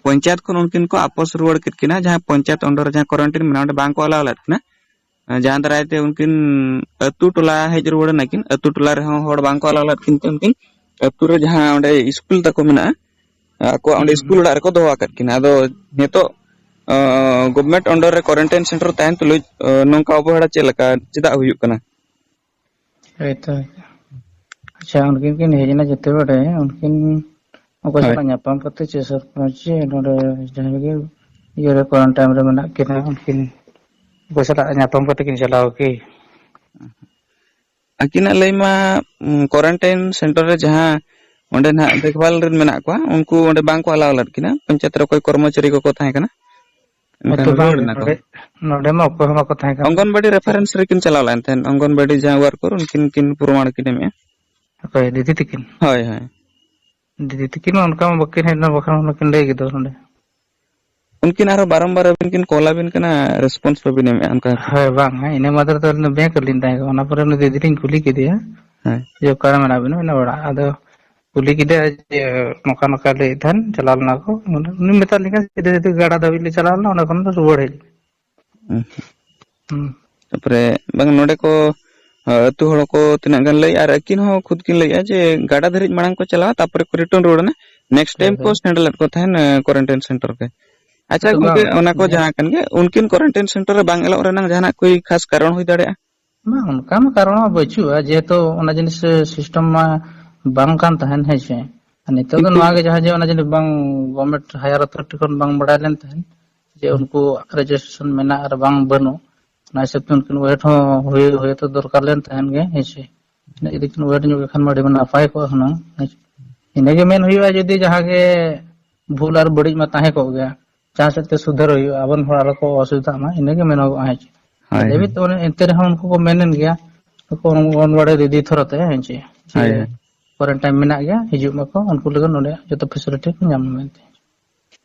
ᱯᱚᱧᱪᱟᱭᱮᱛ ᱠᱷᱚᱱ ᱩᱱᱠᱤᱱ ᱠᱚ ᱟᱯᱚᱥ ᱨᱩᱣᱟᱹᱲ ᱠᱮᱫ ᱠᱤᱱᱟ, ᱡᱟᱦᱟᱸ ᱯᱚᱧᱪᱟᱭᱮᱛ ᱚᱱᱰᱚᱨ ᱨᱮ ᱡᱟᱦᱟᱸ ᱠᱚᱣᱟᱨᱮᱱᱴᱟᱭᱤᱱ ᱢᱮᱱᱟᱜᱼᱟ, ᱚᱸᱰᱮ ᱵᱟᱝ ᱠᱚ ᱟᱞᱟᱣ ᱞᱮᱫ ᱠᱤᱱᱟ᱾ ᱡᱟᱦᱟᱸ ᱫᱟᱨᱟᱭ ᱛᱮ ᱩᱱᱠᱤᱱ ᱟᱹᱛᱩ ᱴᱚᱞᱟ ᱦᱮᱡ ᱨᱩᱣᱟᱹᱲ ᱮᱱᱟᱠᱤᱱ, ᱟᱹᱛᱩ ᱴᱚᱞᱟ ᱨᱮᱦᱚᱸ ᱦᱚᱲ ᱵᱟᱝ ᱠᱚ ᱟᱞᱟᱣ ᱞᱮᱫ ᱠᱤᱱ ᱛᱮ ᱩᱱᱠᱤᱱ ᱟᱹᱛᱩ ᱨᱮ ᱡᱟᱦᱟᱸ ᱚᱸᱰᱮ ᱤᱥᱠᱩᱞ ᱛᱟᱠᱚ ᱢᱮᱱᱟᱜᱼᱟ, ᱟᱠᱚᱣᱟᱜ ᱚᱸᱰᱮ ᱦᱩᱸ᱾ ᱤᱥᱠᱩᱞ ᱚᱲᱟᱜ ᱨᱮᱠᱚ ᱫᱚᱦᱚ ᱟᱠᱟᱫ ᱠᱤᱱᱟ᱾ ᱟᱫᱚ ᱱᱤᱛᱚᱜ, ᱟᱸ, ᱜᱚᱵᱷᱢᱮᱱᱴ ᱚᱱᱰᱟᱨ ᱨᱮ ᱠᱚᱣᱟᱨᱮᱱᱴᱟᱭᱤᱱ ᱥᱮᱱᱴᱟᱨ ᱨᱮ ᱛᱟᱦᱮᱱ ᱛᱩᱞᱩᱡ, ᱟᱸ, ᱱᱚᱝᱠᱟ ᱚᱵᱚᱦᱮᱲᱟ ᱪᱮᱫ ᱞᱮᱠᱟ, ᱪᱮᱫᱟᱜ ᱦᱩᱭᱩᱜ ᱠᱟᱱᱟ? ᱦᱳᱭᱛᱚ, ᱦᱳᱭᱛᱚ᱾ ᱟᱪᱪᱷᱟ, ᱩᱱᱠᱤᱱ ᱠᱤᱱ ᱦᱮᱡ ᱮᱱᱟ ᱡᱮᱛᱮ ᱵᱟᱰᱮ, ᱩᱱᱠᱤᱱ ᱚᱠᱚᱭ ᱦᱳᱭ᱾ ᱥᱟᱞᱟᱜ ᱧᱟᱯᱟᱢ ᱠᱟᱛᱮ ᱪᱮᱫ ᱥᱚᱨᱯᱚᱧᱪ ᱪᱮ ᱱᱚᱰᱮ ᱡᱟᱦᱟᱸᱭ ᱜᱮ ᱤᱭᱟᱹ ᱨᱮ ᱠᱚᱣᱟᱨᱮᱱᱴᱟᱭᱤᱱ ᱨᱮ ᱢᱮᱱᱟᱜ ᱠᱤᱱᱟ, ᱩᱱᱠᱤᱱ ᱚᱠᱚᱭ ᱥᱟᱞᱟᱜ ᱧᱟᱯᱟᱢ ᱠᱟᱛᱮ ᱠᱤᱱ ᱪᱟᱞᱟᱣ ᱠᱤ? ᱟᱹᱠᱤᱱᱟᱜ ᱞᱟᱹᱭ ᱢᱟ, ᱩᱸ, ᱠᱚᱣᱟᱨᱮᱱᱴᱟᱭᱤᱱ ᱥᱮᱱᱴᱟᱨ ᱨᱮ ᱡᱟᱦᱟᱸ ᱚᱸᱰᱮ ᱱᱟᱦᱟᱜ ᱫᱮᱠᱷᱵᱷᱟᱞ ᱨᱮᱱ ᱢᱮᱱᱟᱜ ᱠᱚᱣᱟ, ᱩᱱᱠᱩ ᱚᱸᱰᱮ ᱵᱟᱝ ᱠᱚ ᱟᱞᱟᱣ ᱞᱮᱫ ᱠᱤᱱᱟ᱾ ᱯᱚᱧᱪᱟᱭᱮᱛ ᱨᱮ ᱚᱠᱚᱭ ᱠᱚᱨᱢᱚᱪᱟᱨᱤ ᱠᱚᱠᱚ ᱛᱟᱦᱮᱸ ᱠᱟᱱᱟ, ᱮᱱᱠᱷᱟᱱ ᱦᱮᱸᱛᱚ ᱵᱟᱝ, ᱨᱩᱣᱟᱹᱲ ᱮᱱᱟ ᱠᱚ᱾ ᱱᱚᱰᱮ, ᱱᱚᱰᱮ ᱢᱟ ᱚᱠᱚᱭ ᱦᱚᱸ ᱵᱟᱠᱚ ᱛᱟᱦᱮᱸ ᱠᱟᱱᱟ᱾ ᱚᱝᱜᱚᱱᱵᱟᱲᱤ ᱨᱮᱯᱷᱟᱨᱮᱱᱥ ᱨᱮᱠᱤᱱ ᱪᱟᱞᱟᱣ ᱞᱮᱱ ᱛᱟᱦᱮᱸᱫ, ᱚᱝᱜᱚᱱᱵᱟᱲᱤ ᱡᱟᱦᱟᱸ ᱣᱟᱨᱠᱟᱨ, ᱩᱱᱠᱤᱱ ᱠᱤᱱ ᱯᱨᱚᱢᱟᱬ ᱠᱤᱱ ᱮᱢᱮᱜᱼᱟ᱾ ᱚᱠᱚᱭ, ᱫᱤᱫᱤ ᱛᱟᱹᱠᱤᱱ? ᱦᱳᱭ, ᱦᱳᱭ᱾ ᱫᱤᱫᱤ ᱛᱟᱹᱠᱤᱱ ᱢᱟ ᱚᱱᱠᱟ ᱢᱟ ᱵᱟᱹᱠᱤᱱ ᱦᱮᱡ ᱞᱮᱱ, ᱵᱟᱠᱷᱟᱱ ᱦᱩᱱᱟᱹᱝ ᱠᱤᱱ ᱞᱟᱹᱭ ᱠᱮᱫᱟ ᱱᱚᱰᱮ᱾ ᱩᱱᱠᱤᱱ ᱟᱨᱦᱚᱸ ᱵᱟᱨᱚᱢᱵᱟᱨ ᱟᱹᱵᱤᱱ ᱠᱤᱱ ᱠᱚᱞ ᱟᱹᱵᱤᱱ ᱠᱟᱱᱟ, ᱨᱮᱥᱯᱚᱱᱥ ᱵᱟᱹᱵᱤᱱ ᱮᱢᱮᱜᱼᱟ ᱚᱱᱠᱟ᱾ ᱦᱳᱭ, ᱵᱟᱝ, ᱦᱮᱸ, ᱤᱱᱟᱹ ᱢᱟᱫᱷᱮᱨ ᱫᱚ ᱟᱹᱞᱤᱧ ᱫᱚ ᱵᱮᱝᱠ ᱨᱮᱞᱤᱧ ᱛᱟᱦᱮᱸ ᱠᱟᱱᱟ, ᱚᱱᱟ ᱯᱚᱨᱮ ᱩᱱᱤ ᱫᱤᱫᱤ ᱞᱤᱧ ᱠᱩᱞᱤ ᱠᱮᱫᱮᱭᱟ ᱦᱮᱸ᱾ ᱡᱮ, "ᱚᱠᱟᱨᱮ ᱢᱮᱱᱟᱜ ᱵᱤᱱᱟ?" ᱢᱮᱱᱟ, "ᱚᱲᱟᱜ᱾" ᱟᱫᱚ ᱠᱩᱞᱤ ᱠᱮᱫᱮᱭᱟ ᱡᱮ, "ᱱᱚᱝᱠᱟ ᱱᱚᱝᱠᱟ ᱞᱟᱹᱭᱮᱫ ᱛᱟᱦᱮᱱ, ᱪᱟᱞᱟᱣ ᱞᱮᱱᱟ ᱠᱚ?" ᱩᱱᱤ ᱢᱮᱛᱟᱜ ᱞᱤᱧᱟ, "ᱥᱤᱫᱷᱟᱹ ᱥᱤᱫᱷᱟᱹ ᱜᱟᱰᱟ ᱫᱷᱟᱹᱵᱤᱡ ᱞᱮ ᱪᱟᱞᱟᱣ ᱞᱮᱱᱟ, ᱚᱸᱰᱮ ᱠᱷᱚᱱ ᱫᱚ ᱨᱩᱣᱟᱹᱲ ᱦᱮᱡ ᱮᱱᱟ᱾" ᱦᱩᱸ᱾ ᱦᱩᱸ᱾ ᱛᱟᱯᱚᱨᱮ ᱵᱟᱝ, ᱱᱚᱰᱮ ᱠᱚ, ᱟ, ᱟᱹᱛᱩ ᱦᱚᱲ ᱠᱚ ᱛᱤᱱᱟᱹᱜ ᱜᱟᱱ ᱞᱟᱹᱭᱮᱜᱼᱟ, ᱟᱨ ᱟᱹᱠᱤᱱ ᱦᱚᱸ ᱠᱷᱩᱫ ᱠᱤᱱ ᱞᱟᱹᱭᱮᱜᱼᱟ ᱡᱮ ᱜᱟᱰᱟ ᱫᱷᱟᱹᱨᱤᱡ ᱢᱟᱲᱟᱝ ᱠᱚ ᱪᱟᱞᱟᱣᱟ, ᱛᱟᱯᱚᱨᱮ ᱠᱚ ᱨᱤᱴᱟᱨᱱ ᱨᱩᱣᱟᱹᱲ ᱮᱱᱟ᱾ ᱱᱮᱠᱥᱴ ᱦᱳᱭ, ᱴᱟᱭᱤᱢ ᱠᱚ ᱦᱳᱭ᱾ ᱥᱮᱱ ᱞᱮᱫ ᱠᱚ ᱛᱟᱦᱮᱱ, ᱟ, ᱠᱣᱟᱨᱮᱱᱴᱟᱭᱤᱱ ᱥᱮᱱᱴᱟᱨ ᱨᱮ᱾ ᱟᱪᱪᱷᱟ ᱟᱫᱚ ᱜᱚᱝᱠᱮ, ᱵᱟᱝ, ᱚᱱᱟ ᱠᱚ ᱱᱤᱭᱟᱹ ᱡᱟᱦᱟᱸ ᱠᱟᱱ ᱜᱮ, ᱩᱱᱠᱤᱱ ᱠᱣᱟᱨᱮᱱᱴᱟᱭᱤᱱ ᱥᱮᱱᱴᱟᱨ ᱨᱮ ᱵᱟᱝ ᱮᱞᱚᱜ ᱨᱮᱱᱟᱜ ᱡᱟᱦᱟᱱᱟᱜ ᱠᱚ ᱠᱷᱟᱥ ᱠᱟᱨᱚᱱ ᱦᱩᱭ ᱫᱟᱲᱮᱭᱟᱜᱼᱟ? ᱵᱟᱝ, ᱚᱱᱠᱟ ᱢᱟ ᱠᱟᱨᱚᱱ ᱢᱟ ᱵᱟᱹᱪᱩᱜᱼᱟ, ᱡᱮᱦᱮᱛᱩ ᱚᱱᱟ ᱡᱤᱱᱤᱥ ᱥᱤᱥᱴᱮᱢ ᱢᱟ ᱵᱟᱝ ᱠᱟᱱ ᱛᱟᱦᱮᱱ, ᱦᱮᱸ ᱥᱮ᱾ ᱟᱨ ᱱᱤᱛᱚᱜ ᱫᱚ ᱠᱤᱱᱛᱩ ᱱᱚᱣᱟ ᱜᱮ ᱡᱟᱦᱟᱸ ᱡᱮ ᱚᱱᱟ ᱡᱤᱱᱤᱥ ᱵᱟᱝ, ᱜᱚᱵᱷᱢᱮᱱᱴ ᱦᱟᱭᱟᱨ ᱚᱛᱷᱚᱨᱤᱴᱤ ᱠᱷᱚᱱ ᱵᱟᱝ ᱵᱟᱲᱟᱭ ᱞᱮᱱ ᱛᱟᱦᱮᱸᱱ, ᱡᱮ ᱦᱩᱸ᱾ ᱩᱱᱠᱩ ᱨᱮᱡᱤᱥᱴᱨᱮᱥᱚᱱ ᱢᱮᱱᱟᱜ ᱟᱨ ᱵᱟᱝ ᱵᱟᱹᱱᱩᱜ, ᱚᱱᱟ ᱦᱤᱥᱟᱹᱵ ᱛᱮ ᱩᱱᱠᱤᱱ ᱣᱮᱴ ᱦᱚᱸ ᱦᱩᱭ, ᱦᱩᱭ ᱛᱚ ᱫᱚᱨᱠᱟᱨ ᱞᱮᱱ ᱛᱟᱦᱮᱸᱱ ᱜᱮ, ᱦᱮᱸ ᱥᱮ᱾ ᱤᱱᱟᱹ ᱡᱩᱫᱤ ᱠᱤᱱ ᱣᱮᱴ ᱧᱚᱜ ᱠᱮ ᱠᱷᱟᱱ ᱢᱟ ᱟᱹᱰᱤ ᱱᱟᱯᱟᱭ ᱠᱚᱜᱼᱟ ᱦᱩᱱᱟᱹᱝ, ᱦᱮᱸ ᱥᱮ᱾ ᱤᱱᱟᱹ ᱜᱮ ᱢᱮᱱ ᱦᱩᱭᱩᱜᱼᱟ, ᱡᱩᱫᱤ ᱡᱟᱦᱟᱸ ᱜᱮ ᱵᱷᱩᱞ ᱟᱨ ᱵᱟᱹᱲᱤᱡ ᱢᱟ ᱛᱟᱦᱮᱸ ᱠᱚᱜ ᱜᱮᱭᱟ, ᱡᱟᱦᱟᱸ ᱥᱮᱫ ᱛᱮ ᱥᱩᱫᱷᱟᱹᱨ ᱦᱩᱭᱩᱜᱼᱟ, ᱟᱵᱚ ᱨᱮᱱ ᱦᱚᱲ ᱟᱞᱚ ᱠᱚ ᱚᱥᱩᱵᱤᱫᱷᱟᱜ ᱢᱟ, ᱤᱱᱟᱹ ᱜᱮ ᱢᱮᱱᱚᱜᱚᱜᱼᱟ, ᱦᱮᱸ ᱪᱮ᱾ ᱦᱳᱭ, ᱦᱳᱭ᱾ ᱮᱱᱛᱮ ᱨᱮᱦᱚᱸ ᱩᱱᱠᱩ ᱠᱚ ᱢᱮᱱᱮᱱ ᱜᱮᱭᱟ, ᱱᱩᱠᱩ ᱚᱝᱜᱚᱱᱣᱟᱲᱤ ᱫᱤᱫᱤ ᱛᱷᱚᱨᱚ ᱛᱮ, ᱦᱮᱸ ᱪᱮ, ᱡᱮ ᱦᱳᱭ, ᱦᱳᱭ᱾ ᱠᱣᱟᱨᱮᱱᱴᱟᱭᱤᱱ ᱢᱮᱱᱟᱜ ᱜᱮᱭᱟ, ᱦᱤᱡᱩᱜ ᱢᱟᱠᱚ, ᱩᱱᱠᱩ ᱞᱟᱹᱜᱤᱫ ᱱᱚᱰᱮ ᱡᱚᱛᱚ ᱯᱷᱮᱥᱤᱞᱤᱴᱤ ᱠᱚ ᱧᱟᱢ ᱢᱟ ᱢᱮᱱᱛᱮ᱾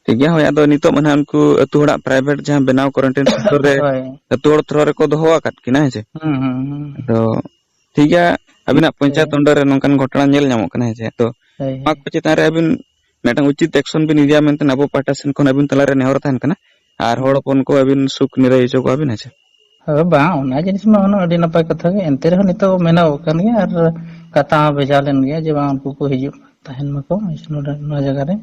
ᱴᱷᱤᱠ ᱜᱮᱭᱟ, ᱦᱳᱭ, ᱟᱫᱚ ᱱᱤᱛᱚᱜ ᱢᱟ ᱱᱟᱦᱟᱜ ᱩᱱᱠᱩ ᱟᱹᱛᱩ ᱦᱚᱲᱟᱜ ᱯᱨᱟᱭᱵᱷᱮᱴ ᱡᱟᱦᱟᱸ ᱵᱮᱱᱟᱣ ᱠᱣᱟᱨᱮᱱᱴᱟᱭᱤᱱ ᱥᱮᱱᱴᱟᱨ ᱨᱮ ᱦᱳᱭ᱾ ᱟᱹᱛᱩ ᱦᱚᱲ ᱛᱷᱚᱨᱚ ᱨᱮᱠᱚ ᱫᱚᱦᱚ ᱟᱠᱟᱫ ᱠᱤᱱᱟ, ᱦᱮᱸ ᱪᱮ? ᱦᱩᱸ, ᱦᱩᱸ, ᱦᱩᱸ᱾ ᱟᱫᱚ ᱴᱷᱤᱠ ᱜᱮᱭᱟ, ᱟᱹᱵᱤᱱᱟᱜ ᱯᱚᱧᱪᱟᱭᱮᱛ ᱦᱳᱭ᱾ ᱚᱸᱰᱮ ᱨᱮ ᱱᱚᱝᱠᱟᱱ ᱜᱷᱚᱴᱚᱱᱟ ᱧᱮᱞ ᱧᱟᱢᱚᱜ ᱠᱟᱱᱟ, ᱦᱮᱸ ᱪᱮ? ᱛᱚ ᱦᱳᱭ, ᱱᱚᱣᱟ ᱦᱳᱭ᱾ ᱠᱚ ᱪᱮᱛᱟᱱ ᱨᱮ ᱟᱹᱵᱤᱱ ᱢᱤᱫᱴᱟᱝ ᱩᱪᱤᱛ ᱮᱠᱥᱚᱱ ᱵᱤᱱ ᱤᱫᱤᱭᱟ ᱢᱮᱱᱛᱮ ᱟᱵᱚ ᱯᱟᱦᱴᱟ ᱥᱮᱱ ᱠᱷᱚᱱ ᱟᱹᱵᱤᱱ ᱛᱟᱞᱟᱨᱮ ᱱᱮᱦᱚᱨ ᱛᱟᱦᱮᱱ ᱠᱟᱱᱟ᱾ ᱟᱨ ᱦᱚᱲ ᱦᱩᱸ᱾ ᱦᱚᱯᱚᱱ ᱠᱚ ᱟᱹᱵᱤᱱ ᱥᱩᱠ ᱱᱤᱨᱟᱹᱭ ᱦᱚᱪᱚ ᱠᱚᱣᱟ ᱵᱤᱱ, ᱦᱮᱸ ᱪᱮ? ᱦᱳᱭ, ᱵᱟᱝ, ᱚᱱᱟ ᱡᱤᱱᱤᱥ ᱢᱟ ᱦᱩᱱᱟᱹᱝ ᱟᱹᱰᱤ ᱱᱟᱯᱟᱭ ᱠᱟᱛᱷᱟ ᱜᱮ, ᱮᱱᱛᱮ ᱨᱮᱦᱚᱸ ᱱᱤᱛᱚᱜ ᱢᱮᱱᱚᱜᱚᱜ ᱠᱟᱱ ᱜᱮᱭᱟ ᱟᱨ ᱠᱟᱛᱷᱟ ᱦᱚᱸ ᱵᱷᱮᱡᱟ ᱞᱮᱱ ᱜᱮᱭᱟ ᱡᱮ ᱵᱟᱝ, ᱩᱱᱠᱩ ᱠᱚ ᱦᱤᱡᱩᱜ ᱢᱟ, ᱛᱟᱦᱮᱱ ᱢᱟᱠᱚ ᱱᱚᱰᱮ, ᱱᱚᱣᱟ ᱡᱟᱭᱜᱟ ᱨᱮ᱾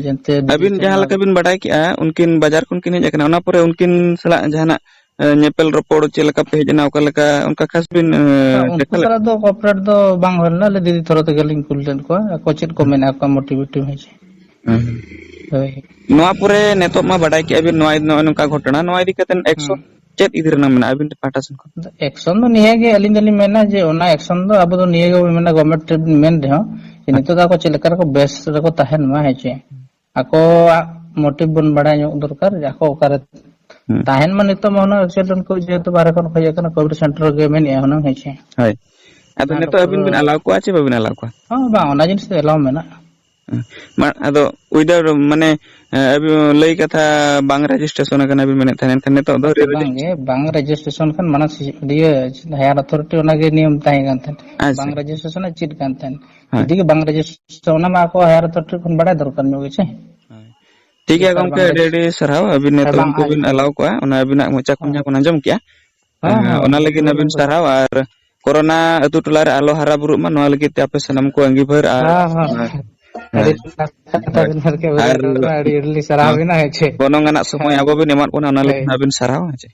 ᱡᱮᱱᱛᱮ ᱫᱤᱫᱤ ᱟᱹᱵᱤᱱ ᱛᱟᱠᱚ ᱡᱟᱦᱟᱸ ᱱᱚᱣᱟ ᱞᱮᱠᱟ ᱵᱤᱱ ᱵᱟᱰᱟᱭ ᱠᱮᱜᱼᱟ, ᱩᱱᱠᱤᱱ ᱵᱟᱡᱟᱨ ᱠᱷᱚᱱ ᱠᱤᱱ ᱦᱮᱡ ᱟᱠᱟᱱᱟ, ᱚᱱᱟ ᱯᱚᱨᱮ ᱩᱱᱠᱤᱱ ᱥᱟᱞᱟᱜ ᱡᱟᱦᱟᱱᱟᱜ, ᱮ, ᱧᱮᱯᱮᱞ ᱨᱚᱯᱚᱲ ᱪᱮᱫ ᱞᱮᱠᱟ ᱯᱮ ᱦᱮᱡ ᱮᱱᱟ, ᱚᱠᱟ ᱞᱮᱠᱟ, ᱚᱱᱠᱟ ᱠᱷᱟᱥ ᱵᱤᱱ, ᱮ, ᱦᱮᱸ, ᱩᱱᱠᱩ ᱫᱮᱠᱷᱟ ᱞᱮᱫ? ᱥᱟᱞᱟᱜ ᱫᱚ ᱠᱚᱯᱨᱮᱴ ᱫᱚ ᱵᱟᱝ ᱦᱩᱭ ᱞᱮᱱᱟ, ᱟᱞᱮ ᱫᱤᱫᱤ ᱛᱷᱚᱨᱚ ᱛᱮᱜᱮ ᱞᱤᱧ ᱠᱩᱞ ᱞᱮᱫ ᱠᱚᱣᱟ, ᱟᱠᱚ ᱪᱮᱫ ᱠᱚ ᱦᱩᱸ᱾ ᱢᱮᱱᱟ, ᱟᱠᱚᱣᱟᱜ ᱢᱳᱴᱤᱵᱷᱮᱴᱤᱵᱷ ᱦᱮᱸ ᱪᱮ᱾ ᱦᱩᱸ᱾ ᱦᱳᱭ᱾ ᱱᱚᱣᱟ ᱯᱚᱨᱮ ᱱᱤᱛᱚᱜ ᱢᱟ ᱵᱟᱰᱟᱭ ᱠᱮᱜᱼᱟ ᱵᱤᱱ, ᱱᱚᱣᱟ, ᱱᱚᱜᱼᱚᱭ ᱱᱚᱝᱠᱟ ᱜᱷᱚᱴᱚᱱᱟ, ᱱᱚᱣᱟ ᱤᱫᱤ ᱠᱟᱛᱮ ᱮᱠᱥᱚᱱ ᱦᱩᱸ᱾ ᱪᱮᱫ ᱤᱫᱤ ᱨᱮᱱᱟᱜ ᱢᱮᱱᱟᱜᱼᱟ ᱟᱹᱵᱤᱱ ᱯᱟᱦᱴᱟ ᱥᱮᱱ ᱠᱷᱚᱱ? ᱮᱠᱥᱚᱱ ᱫᱚ ᱱᱤᱭᱟᱹ ᱜᱮ, ᱟᱹᱞᱤᱧ ᱫᱚᱞᱤᱧ ᱢᱮᱱᱟ ᱡᱮ ᱚᱱᱟ ᱮᱠᱥᱚᱱ ᱫᱚ ᱟᱵᱚ ᱫᱚ ᱱᱤᱭᱟᱹ ᱜᱮᱵᱚᱱ ᱢᱮᱱᱟ, ᱜᱚᱵᱷᱢᱮᱱᱴ ᱴᱷᱮᱱ ᱢᱮᱱ ᱨᱮᱦᱚᱸ, ᱡᱮ ᱦᱮᱸ᱾ ᱱᱤᱛᱚᱜ ᱫᱚ ᱟᱠᱚ ᱪᱮᱫ ᱞᱮᱠᱟ ᱨᱮᱠᱚ ᱵᱮᱥ ᱨᱮᱠᱚ ᱛᱟᱦᱮᱱ ᱢᱟ, ᱦᱮᱸ ᱪᱮ᱾ ᱟᱠᱚᱣᱟᱜ ᱢᱳᱴᱤᱵᱷ ᱵᱚᱱ ᱵᱟᱲᱟᱭ ᱧᱚᱜ ᱫᱚᱨᱠᱟᱨ, ᱡᱮ ᱟᱠᱚ ᱚᱠᱟᱨᱮ ᱦᱩᱸ᱾ ᱛᱟᱦᱮᱱ ᱢᱟ᱾ ᱱᱤᱛᱚᱜ ᱢᱟ ᱦᱩᱱᱟᱹᱝ ᱮᱠᱥᱤᱰᱮᱱᱴ ᱠᱚ ᱡᱮᱦᱮᱛᱩ ᱵᱟᱦᱨᱮ ᱠᱷᱚᱱ ᱠᱚ ᱦᱮᱡ ᱟᱠᱟᱱᱟ, ᱠᱳᱵᱷᱤᱰ ᱥᱮᱱᱴᱟᱨ ᱜᱮ ᱢᱮᱱᱮᱜᱼᱟ ᱦᱩᱱᱟᱹᱝ, ᱦᱮᱸ ᱪᱮ? ᱦᱳᱭ᱾ ᱟᱫᱚ ᱟᱨ ᱱᱤᱛᱚᱜ ᱟᱹᱵᱤᱱ ᱵᱤᱱ ᱟᱞᱟᱣ ᱠᱚᱣᱟ ᱪᱮ ᱵᱟᱹᱵᱤᱱ ᱟᱞᱟᱣ ᱠᱚᱣᱟ? ᱦᱚᱸ, ᱵᱟᱝ, ᱚᱱᱟ ᱡᱤᱱᱤᱥ ᱫᱚ ᱮᱞᱟᱣ ᱢᱮᱱᱟᱜᱼᱟ᱾ ᱦᱮᱸ᱾ ᱢᱟ, ᱟᱫᱚ without, ᱢᱟᱱᱮ, ᱮ, ᱟᱹᱵᱤᱱ ᱞᱟᱹᱭ ᱠᱟᱛᱷᱟ ᱵᱟᱝ ᱨᱮᱡᱤᱥᱴᱨᱮᱥᱚᱱ ᱟᱠᱟᱱᱟ ᱵᱤᱱ ᱢᱮᱱᱮᱫ ᱛᱟᱦᱮᱸᱱ, ᱮᱱᱠᱷᱟᱱ ᱱᱤᱛᱚᱜ ᱫᱚ ᱟᱪᱪᱷᱟ, ᱨᱮᱡᱤᱥᱴ- ᱵᱟᱝᱜᱮ, ᱵᱟᱝ ᱨᱮᱡᱤᱥᱴᱨᱮᱥᱚᱱ ᱠᱷᱟᱱ ᱢᱟᱲᱟᱝ ᱥᱤ-, ᱤᱭᱟᱹ, ᱦᱟᱭᱟᱨ ᱚᱛᱷᱚᱨᱤᱴᱤ ᱚᱱᱟᱜᱮ ᱱᱤᱭᱚᱢ ᱛᱟᱦᱮᱸ ᱠᱟᱱ ᱛᱟᱦᱮᱸᱫ᱾ ᱟᱪᱪᱷᱟ᱾ ᱵᱟᱝ ᱨᱮᱡᱤᱥᱴᱨᱮᱥᱚᱱ ᱪᱮᱫ ᱠᱟᱱ ᱛᱟᱦᱮᱸᱫ? ᱦᱳᱭ᱾ ᱡᱩᱫᱤ ᱜᱮ ᱵᱟᱝ ᱨᱮᱡᱤᱥᱴᱨᱮᱥᱚᱱ, ᱚᱱᱟ ᱢᱟ ᱟᱠᱚ ᱦᱟᱭᱟᱨ ᱚᱛᱷᱚᱨᱤᱴᱤ ᱠᱷᱚᱱ ᱵᱟᱲᱟᱭ ᱫᱚᱨᱠᱟᱨ ᱧᱚᱜ ᱜᱮ ᱪᱮ? ᱦᱳᱭ᱾ ᱴᱷᱤᱠ ᱜᱮᱭᱟ ᱡᱚᱛᱚ ᱜᱚᱢᱠᱮ, ᱵᱟᱝ ᱟᱹᱰᱤ ᱨᱮᱡᱤᱥ-, ᱟᱹᱰᱤ ᱥᱟᱨᱦᱟᱣ᱾ ᱟᱹᱵᱤᱱ ᱦᱮᱸ, ᱱᱤᱛᱚᱜ ᱵᱟᱝ, ᱩᱱᱠᱩ ᱟᱡ ᱵᱤᱱ ᱟᱞᱟᱣ ᱠᱚᱣᱟ, ᱚᱱᱟ ᱟᱹᱵᱤᱱᱟᱜ ᱢᱚᱪᱟ ᱠᱷᱚᱱ ᱦᱮᱸ᱾ ᱡᱟᱦᱟᱸ ᱵᱚᱱ ᱟᱸᱡᱚᱢ ᱠᱮᱜᱼᱟ᱾ ᱦᱮᱸ, ᱦᱮᱸ, ᱦᱮᱸ, ᱚᱱᱟ ᱞᱟᱹᱜᱤᱫ ᱟᱹᱵᱤᱱ ᱦᱮᱸ᱾ ᱥᱟᱨᱦᱟᱣ᱾ ᱟᱨ ᱠᱳᱨᱳᱱᱟ ᱟᱹᱛᱩ ᱴᱚᱞᱟ ᱨᱮ ᱟᱞᱚ ᱦᱟᱨᱟ ᱵᱩᱨᱩᱜ ᱢᱟ, ᱱᱚᱣᱟ ᱞᱟᱹᱜᱤᱫ ᱛᱮ ᱟᱯᱮ ᱥᱟᱱᱟᱢ ᱠᱚ ᱟᱺᱜᱤᱵᱷᱟᱹᱨ ᱟᱨ, ᱦᱮᱸ, ᱦᱮᱸ᱾ ᱦᱮᱸ, ᱟᱹᱰᱤ ᱦᱳᱭ᱾ ᱱᱟᱯᱟᱭ ᱠᱟᱛᱷᱟ ᱦᱳᱭ᱾ ᱵᱤᱱ ᱢᱮᱱ ᱠᱮᱫᱟ, ᱟᱹᱰᱤ ᱟᱨ ᱟᱹᱰᱤ ᱟᱹᱰᱤ ᱥᱟᱨᱦᱟᱣ ᱦᱚᱸ ᱵᱤᱱᱟ, ᱦᱮᱸ ᱪᱮ? ᱜᱚᱱᱚᱝ ᱟᱱᱟᱜ ᱥᱚᱢᱚᱭ ᱦᱮᱸ᱾ ᱟᱵᱚ ᱵᱤᱱ ᱮᱢᱟᱫ ᱵᱚᱱᱟ, ᱚᱱᱟ ᱞᱟᱹᱜᱤᱫ ᱦᱳᱭ᱾ ᱟᱹᱵᱤᱱ ᱥᱟᱨᱦᱟᱣ, ᱦᱮᱸ ᱪᱮ?